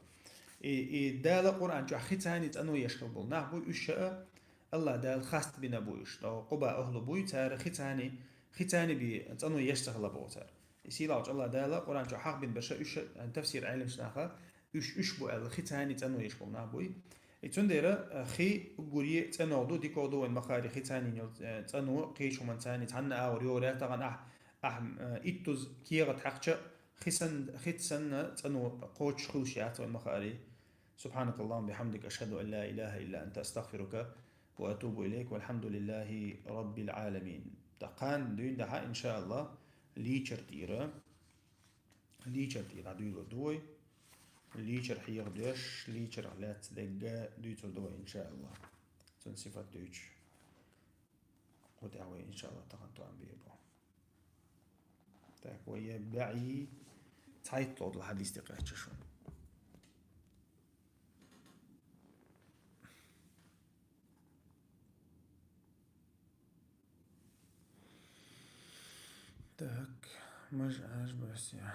И, и Дала Къуръан чохь хи цани цӀано еш хилла болу нах бу, уьш ша а, АллахӀ Дала хаста бина бу уьш. Ткъа Къуба ахӀлу буй, цара хи цани, хи цани би цӀано еш ца хилла боху цара. И сийлахьчу АллахӀ Дала Къуръан чохь хьахбина берш а уьш, тафсир Ӏеламчу наха, уьш, уьш бу аьлла, хи цани цӀано еш болу нах буй. И цундела, э, хи уггаре цӀеногӀ ду, дикогӀ ду вайн ма хаара хи цани йолу, э, цӀано, кхечу хӀуманца цани цхьанна агӀор йогӀур яц тахана ахь, ахь, э, иттуза кехат хьаькхча, хи сан-, хи санна цӀано кхочуш хуьлуш яц вайн ма хаара. سبحانك اللهم وبحمدك، أشهد أن لا إله إلا أنت، أستغفرك وأتوب إليك، والحمد لله رب العالمين. ТӀаккха кхана дуьйна дахьа, иншааллахӀ, лийчар тӀера. Лийчар тӀера дуьйлур ду вай. Лийчар хьеха доьш, лийчарах лаьцна дерг дуьйцур ду вай, иншааллахӀ. Цуьнан сифат дуьйцуш. Кху тӀехь вай, иншааллахӀ, тахана тоам бийр бу. Так, вай я баьӀий цхьайтталгӀа долу хьадис тӀе кхаьчча шуна. Так, маж Ӏаьржа бос я.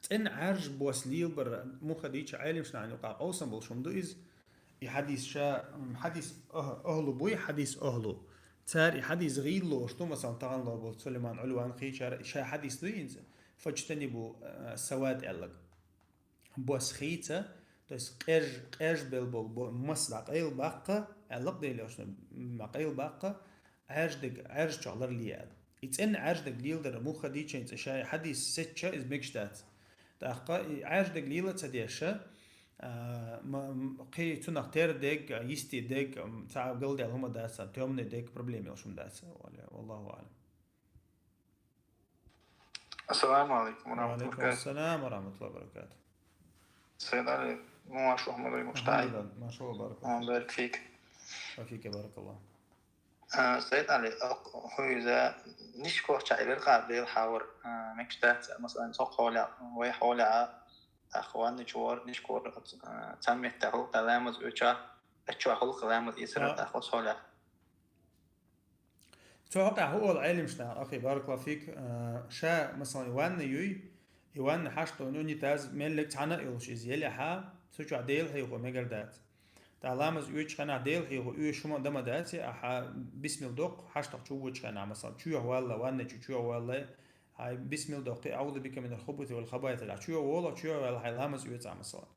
ЦӀена Ӏаьржа бос лелабар муха дийча Ӏеламчу нахана юкъахь къовсам болуш хӀума ду иза. И хьадис ша, м, хьадис ах-, ахӀлу буй, хьадис ахӀлу. Цара и хьадис гӀийла лоруш ду, масалан, тахана ло болу Сулайман Ӏулван кхечара, ша хьадис дуй хӀинца, фаджтанибу, а, савад аьлларг. Бос хийца, то есть къеж-, къежбелла болу бо-, мас дӀакъайлабаккха, аьлла-кх Дела Элчано, м, дӀакъайлабаккха, Ӏаьржа дерг, Ӏаьржа чохь ларле аьлла. И цӀена Ӏаьржа дерг леладар муха дийча хӀинца ша и хьадис сецча, иза мегаш дац. ТӀаккха и Ӏаьржа дерг лела а ца деш, а, ма-, м-, кхин цунах тера дерг, йисте дерг, м, цхьа галдаьлла хӀума дац, цхьа тёмный дерг, проблема йолуш хӀума дац. Валла-, валлаху аӀлам. السلام عليكم ورحمة الله وبركاته. وعليكم السلام ورحمة الله وبركاته. سيد علي، مو شو أحمد وي مشتاعي؟ الحمد لله، ما شاء الله، بارك الله. الله يبارك فيك. وفيك، بارك الله. آه، سيد علي، أق-، هو إذا نشكو شاعر قابل حاور، آه، مكشتات مثلًا سوق حولي، وي حولي، آه، أخوان نشور، نشكور، آه، تنمية تحول، تلامز أوشا، أشوا حول، تلامز إسرائيل، آه. أخوص حولي. Цу хьокъехь хӀун олу Ӏеламчу наха, ахи, баракаллаху фик, а, ша, масалан, ванна юй, и ванна хьашт долу унитаз меллиг цхьаьна а йолуш иза елехьа, цу чохь Дела хьехо мегар дац. ТӀаккха ламаз оьцучу хенахь Дела хьехо оьшуш хӀума дан ма дац, ахьа бисмилла доккху, хьаштах чу вочу хенахь, масалан, чоьхьа валла, ванна чу чоьхьа валла, хьайн бисмилла доккхий, «أعوذ بك من الخبث والخبائث», ахь чоьхьа волахь, чоьхьа ваьлла, хьайн ламаз оьцу ахь, масалан.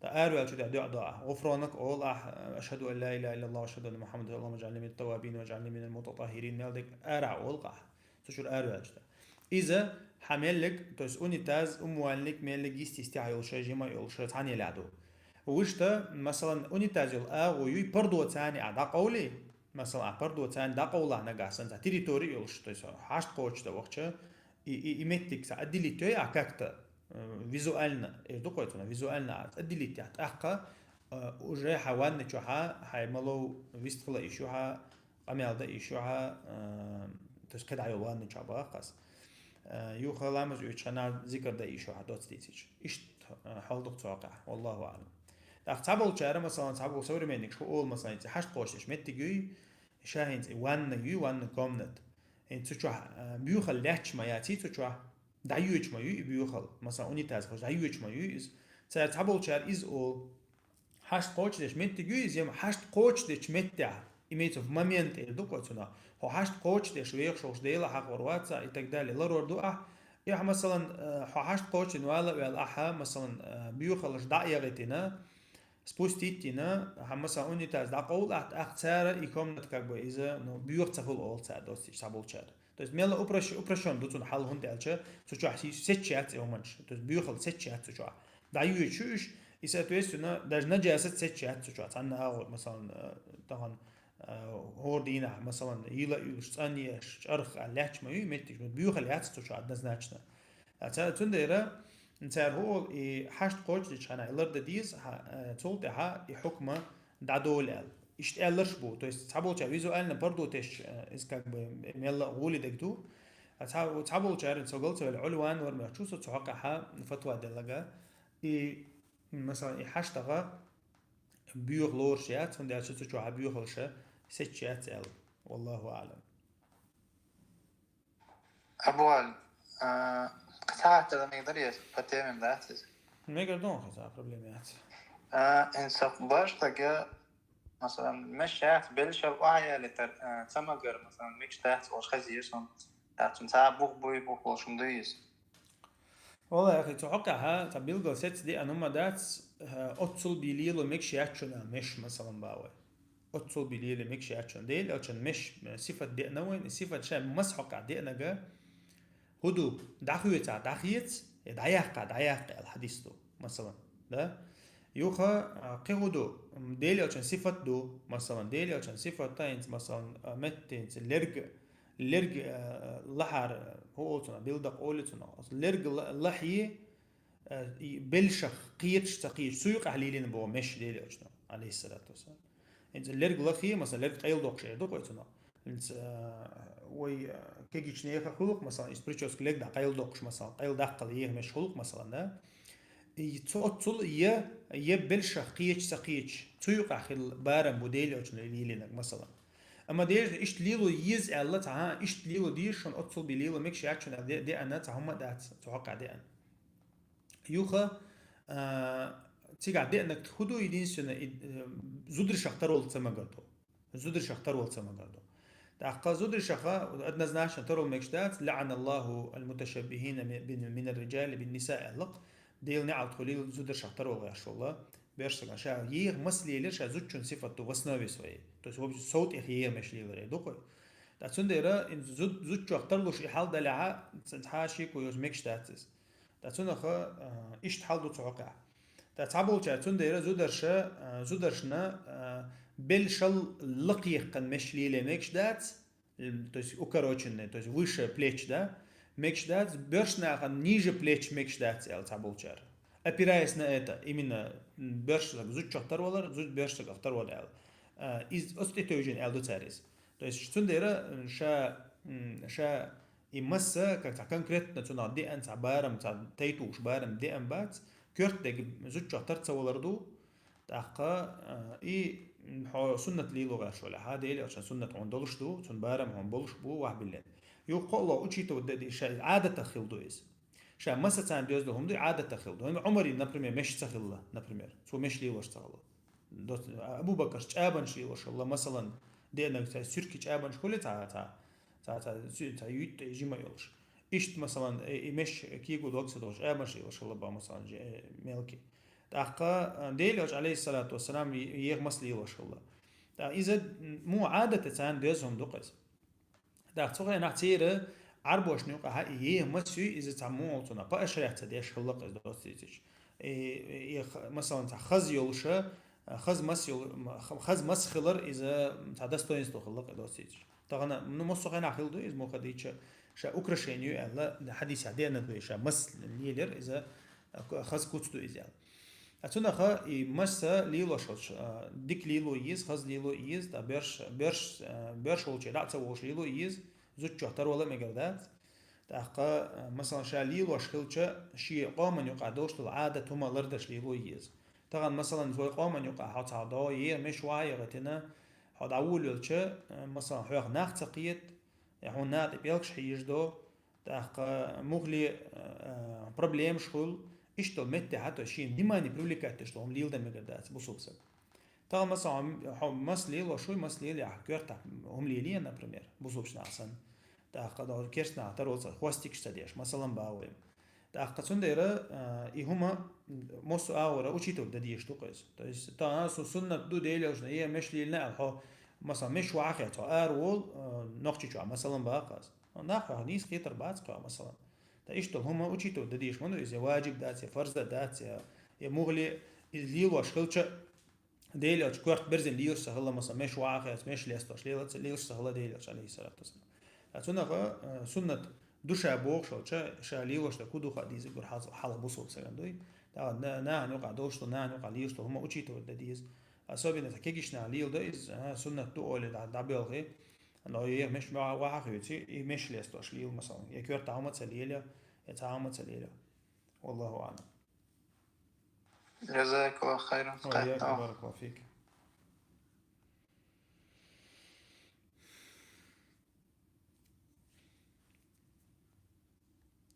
ТӀаккха араваьллачу тӀехь дуьа до ахь. ГӀуфронак олу ахь, «أشهد أن لا إله إلا الله وأشهد أن محمدا رسول الله، اللهم اجعلني من التوابين واجعلني من المتطهرين», мел дерг ара олу ахь. Цу чуьра араваьллачу тӀехь. Иза хьан меллиг, то есть унитаз, умывальник, меллиг йисте-йистехь йолуш, жима йолуш, цхьаьна елахь ду. Вуьшта, масалан, унитаз йолу агӀо юй, пардо царна ахь дӀакъовлий, масалан, ахь пардо царна дӀакъовлахь нагахь санна, цхьа территори йолуш, то есть хьашт кхочуш дан вахча, и, и, и меттиг ца отделить йой ахь как-то, э, визуально, эр ду-кх вай цунах, визуально а отделить яхь, тӀаккха, э, уже хьан ванна чохьа, хьайн малав вистхила йиш ю хьан, къамел дан йиш ю хьан, э, то есть кхидӀа йолу ванна чохь бахахь ас. Э, юха ламаз оьцучу хенахь зикр дан йиш ю хьан доцца дийцича. Иштта, э, хьал ду-кх цу хьокъехь, валлаху аӀлам. ТӀаккха цхьаболчара, масалан, цхьаболу современникаш хӀун олу, масалан, хьашт кхочуш деш меттиг юй, ша хӀинца и ванна юй, ванна комната. ХӀинца цу чохь, а, боьхалла лаьтташ ма яций цу чохь, дӀайоьдуш ма ю и боьхалла, масалан, унитаз хӀокху дӀайоьдуш ма ю иза. Цара цхьаболчара иза олу, хьашт кхочушдеш меттиг ю иза, я хьашт кхочушдечу меттехь, имеется в момент эр ду-кх оцунах, хьо хьашт кхочушдеш вехаш волуш Дела хьахор вац ахь и так далее, ларор ду ахь, и хьо, масалан, э, хьо хьашт кхочушдина вала а ваьлла ахьа, масалан, э, боьхаллаш дӀа а ягӀийтина, спустить йина, хьан, масалан, унитаз дӀакъовла ахь, тӀаккха цара и комната как бы иза, ну, боьха ца хуьлу олу цара доццийчу цхьаболчара. То есть мелла упрощ-, упрощён ду цунна хьал, хӀунда аьлча цу чохь сетча яц и хӀуманаш. То есть боьхалла сетча яц цу чохь. ДӀайоьдуш ю уьш, и, соответственно, даже нажасат сетча яц цу чохь. Цхьанна агӀор, масалан, э, тахана, э, хӀора дийнахь, масалан, йила а уьллуш, цӀанъеш, чӀарх а лаьтташ ма ю и меттигаш, боьхалла яц цу чохь однозначно. А ца-, цундела цара хӀу олу, и хьашт кхочушдечу хьана и лардан деза, хьа-, э, цул тӀаьхьа и хьукма дӀадолу аьлла. Иштта аьлларш бу. То есть цхьаболчара визуально пардо тесча, э, иза как бы мелла а гӀоле дерг ду. А цхьа-, цхьаболчара, со галцавелла, Ӏулван вара мехчу со цу хьокъехьа фатва деллага. И, масалан, и хьаштагӀа боьха лоруш яц, хӀунда аьлча цу чохьа боьхалша сетча яц аьлла. Валлаху аӀлам. Абуал, а, кхин цхьа хаттар дан мегар ду, по теме дац иза? Мегар ду, кхин цхьа проблема яц. А, хӀинца башхага, масалан, меш яц, белшал охьаялийтар, а, ца магар, масалан, мегаш дац олуш хезира суна. Яц, цхьа бух буй, бух болуш хӀума дуй иза? Валлахи, цу хьокъехьа цхьа билггал сецца деана хӀума дац, э, оццул бен лело мегаш яц шуна меш, масалан, бан вай. Оццул бен лело мегаш яц шуна. Дела аьлча меш, э, сифат деана вайна, и сифат ша маса хьокъехь деанага, хӀу ду, дӀахоьцахь дӀахеца, я дӀаяккхахь дӀаяккха аьлла хьадис ду, масалан, да? Юха, а, кхин хӀу ду, м, Дела аьлча сифат ду, масалан, Дела аьлча сифат а хӀинца, масалан, а, метта хӀинца лерг, лерг, а, лахьара, хӀу олу цунах, билдакъ олу цунах. Лерг ла-, лахье, а, и белшах кхеташ ца кхеташ, цу юкъахь лелийна боху меш Дела аьлча, алейхиссалату вассалам. ХӀинца лерг лахе, масалан, лерг къайладоккхуш эр ду-кх вай цунах. ХӀинца, а, вай, а, кегийчу нехан хуьлу-кх, масалан, иза прическа лерг дӀа къайладоккхуш, масалан, къайладаккхал еха меш хуьлу-кх, масалан, да? И цу-, оццул я, я белшах кхеташ ца кхеташ, цу юкъахь хилла барам бу Дела аьлча лелийнарг, масалан. Амма Дела иштта лело еза аьлла, цхьа, иштта лело деза шуна, оццул бен лело мегаш яц шуна аьлла де-, деана цхьа хӀума а дац цу хьокъехь деана. Юха, а, цигахь деанарг хӀу ду, единственное, и, э, зударшах тарвала ца магар ду. Зударшах тарвала ца магар ду. ТӀаккха зударшаха однозначно тарвала мегаш дац, «ЛаӀаналлаху ал-муташаббихина ми-, бин-, минар-риджали бин-ниса», аьлла-кх. Дела неӀалт хуьлийла зударшах тарвала гӀерташ волу берш сага. Ша еха маса лелира, ша зудчун сифат ду в основе своей. То есть, вообще, сов тӀех еха меш лелира ду-кх вай. Ткъа цундела и зуд-, зудчох тарлуш и хьал далехьа, ц-, цхьа шеко йолуш мегаш дац иза. Ткъа цунах, а, иштта хьал ду цу хьокъехь. Ткъа цхьаболчара цундела зударша, а, зударшна, а, белшал лакхекхан меш леле мегаш дац, м, то есть укороченный, то есть выше плеч, да, мегаш дац, боьршнахана ниже плеч мегаш дац аьлла цхьаболчара. Опираясь на это, именно, м, боьрш саг зудчох тарвалар, зуд боьрш сагах тарвала аьлла. А, из, оцу тӀе тевжина аьлла ду цара иза. То есть цундела, м, ша, м, ша и масса, как цхьа конкретно цунах деана цхьа барам, цхьа тайтухуш барам деана бац, коьртаниг зудчох тар ца валар ду, тӀаккха, а, и, м, хьо суннат лело гӀерташ валахь, Дела аьлча суннат хьуна долуш ду, цунна барам хьуна болуш бу, вахь биллина. Юха кхоалгӀа учитывать дан деза, ша Ӏадатах хилла ду иза. Ша массанна доьзна долу хӀума ду, Ӏадатах хилла ду. Ӏумаран, например, меш ца хилла, например. Цо меш лелош ца хилла. Доц-, Абу-Бакарс чӀабанаш лелош хилла, масалан, деанарг цхьа суьркий чӀабанаш хуьлий цхьа, цхьа, цхьа, цхьа, цхьа, цхьа юьтта жима йолуш. Иштта, масалан, э, и меш кего дог ца долуш, чӀабанаш лелош хилла бан, масалан, же-, э, мелкий. ТӀаккха, э, Дела аьлча, алейхиссалату вассалам, е-, еха маса лелош хилла. ТӀаккха иза, м, муха Ӏадатаца царна доьзна хӀума ду-кх иза. ТӀаккха цу хенахь церан Ӏарбошна юкъахь и еха маса юй, иза цхьа муха цунах поощрять ца деш хилла-кх иза доццийцича. И, и, и х-, масалан, цхьа хаза йолуша, хаза маса йол-, м, х-, хаза маса хилар иза цхьа достоинство хилла-кх и доццийцича. Тахана, ну, массо а хенахь хилла ду иза, муха дийцича, ша украшение ю аьлла, хьадисехь деана ду, ша маса лелар иза, а, хаза куц ду иза аьлла. А цунаха и маса лелош хилча, а, дика лело еза, хаза лело еза, ткъа боьрш, боьрш, а, боьрш волче дӀа а ца волуш лело еза, зудчох тарвала мегар дац. ТӀаккха, а, масалан, ша лелош хилча, шен къоман юкъахь долуш долу Ӏадат хӀума лардеш лело еза. Тахана, масалан, вай къоман юкъахь хьо цхьа дӀо, е меш ваха а яхийтина, хьо дӀаволавелча, а, масалан, хьох нах ца кхета, я хьона наха тӀе пӀелгаш хьежадо, тӀаккха мухли, э, проблемаш хул, иштта метте хьа, то есть шийна внимание привлекать деш долу хӀума леладан мегар дац бусулба саг. Тахана, масала, хьо, хьо мас лелош вуй, мас лелаяхь, коьртахь хӀума лелийна, например, бусулбачу наха санна. ТӀаккха догӀу керста наха таро ца, хвостикаш ца деш, масалан, боху вай. ТӀаккха цундела, а, и хӀума массо а агӀора учитывать дан дезаш ду-кх иза. То есть, тахана со суннат ду Делан элчано, е меш лелийна аьлла, хьо, масала, меш вахахь хеций, хьо ара волу, а, Нохчийчохь, масалан, боху аса. Нах хьох нийса кхетар бац кхоьхьа, масалан. Ткъа иштта хӀума учитывать дан дезаш ма ду иза, я ваджиб дац, я фарз дац, я, я мухли иза лелош хилча, Делан элча коьрта берзина лелаш ца хилла, масала, меш вахахь хеций, меш лестош лела ца, лелаш ца хилла Делан элча, алейхиссалату вассалам. Ткъа цунах, э, суннат ду ша бохуш волча, ша лелош дерг хӀун ду хаа дезарг вара хьалха, хьалха бусулба сагана дуй. ТӀаккха на-, нахана юкъахь долуш ду, нахана юкъахь лелаш ду хӀума учитывать дан деза. Особенно ца кегийчу наха леладо иза, а, суннат ду олий дӀа-, дӀабоьлхий. Но е меш ма-, вахахь хеций, и меш лестош лела, масалан, я коьрта хӀума ца лела, я цхьа хӀума ца лела. Валлаху аӀлам. جزاك الله خيرا. وإياك، بارك الله فيك.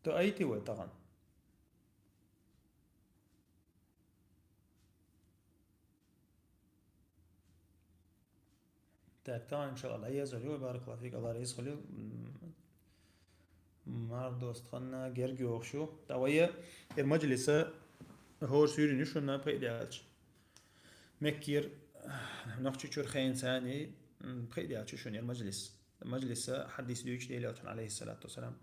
То айти вай тахана. Так, тахана, иншаллахӀ, дӀаезар ю, баракаллаху фик, Алла реза хуьлийла. М, мардост ханна герга йохуш ю. ТӀаккха вай, э, мажлиса хӀора суьйрина ю шуна пайда аьлча. Меккера, Нохчийчуьра хенан царний, м, пайда аьлча ю шуна яра мажлис. Мажлиса хьадис дуьйцу Делан элчан, алейхиссалату вассалам.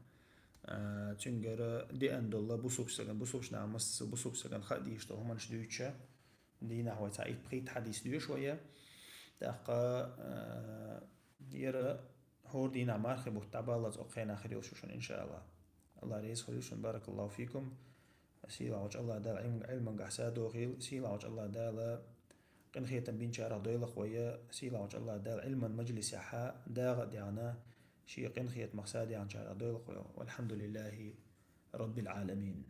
А, цуьнгара деана долу бусулба сагана, бусулба наха массо а бусулба сагана хаа дезаш долу хӀуманаш дуьйцуша. Дийнахь вай цхьа итт-пхийтта хьадис доьшу вай. ТӀаккха, а, яра хӀора дийнахь мархи бутт дӀабаллалц окху хенахь хир йолуш ю шуна, иншааллахӀ. Алла реза хуьлийла шуна, баракаллаху фикум. Сийлахьчу Алла Дала Ӏилм-, Ӏилманехь садаӀа дохийла, сийлахьчу Алла Дала къинхетам бинчарах дойлакх вай, сийлахьчу Алла Дала Ӏилман мажлисехь дагӀа а даьхна, шен къинхетамах садаӀанчарах дойлакх вай. Валхьамдулиллахи Раббил Ӏаламин.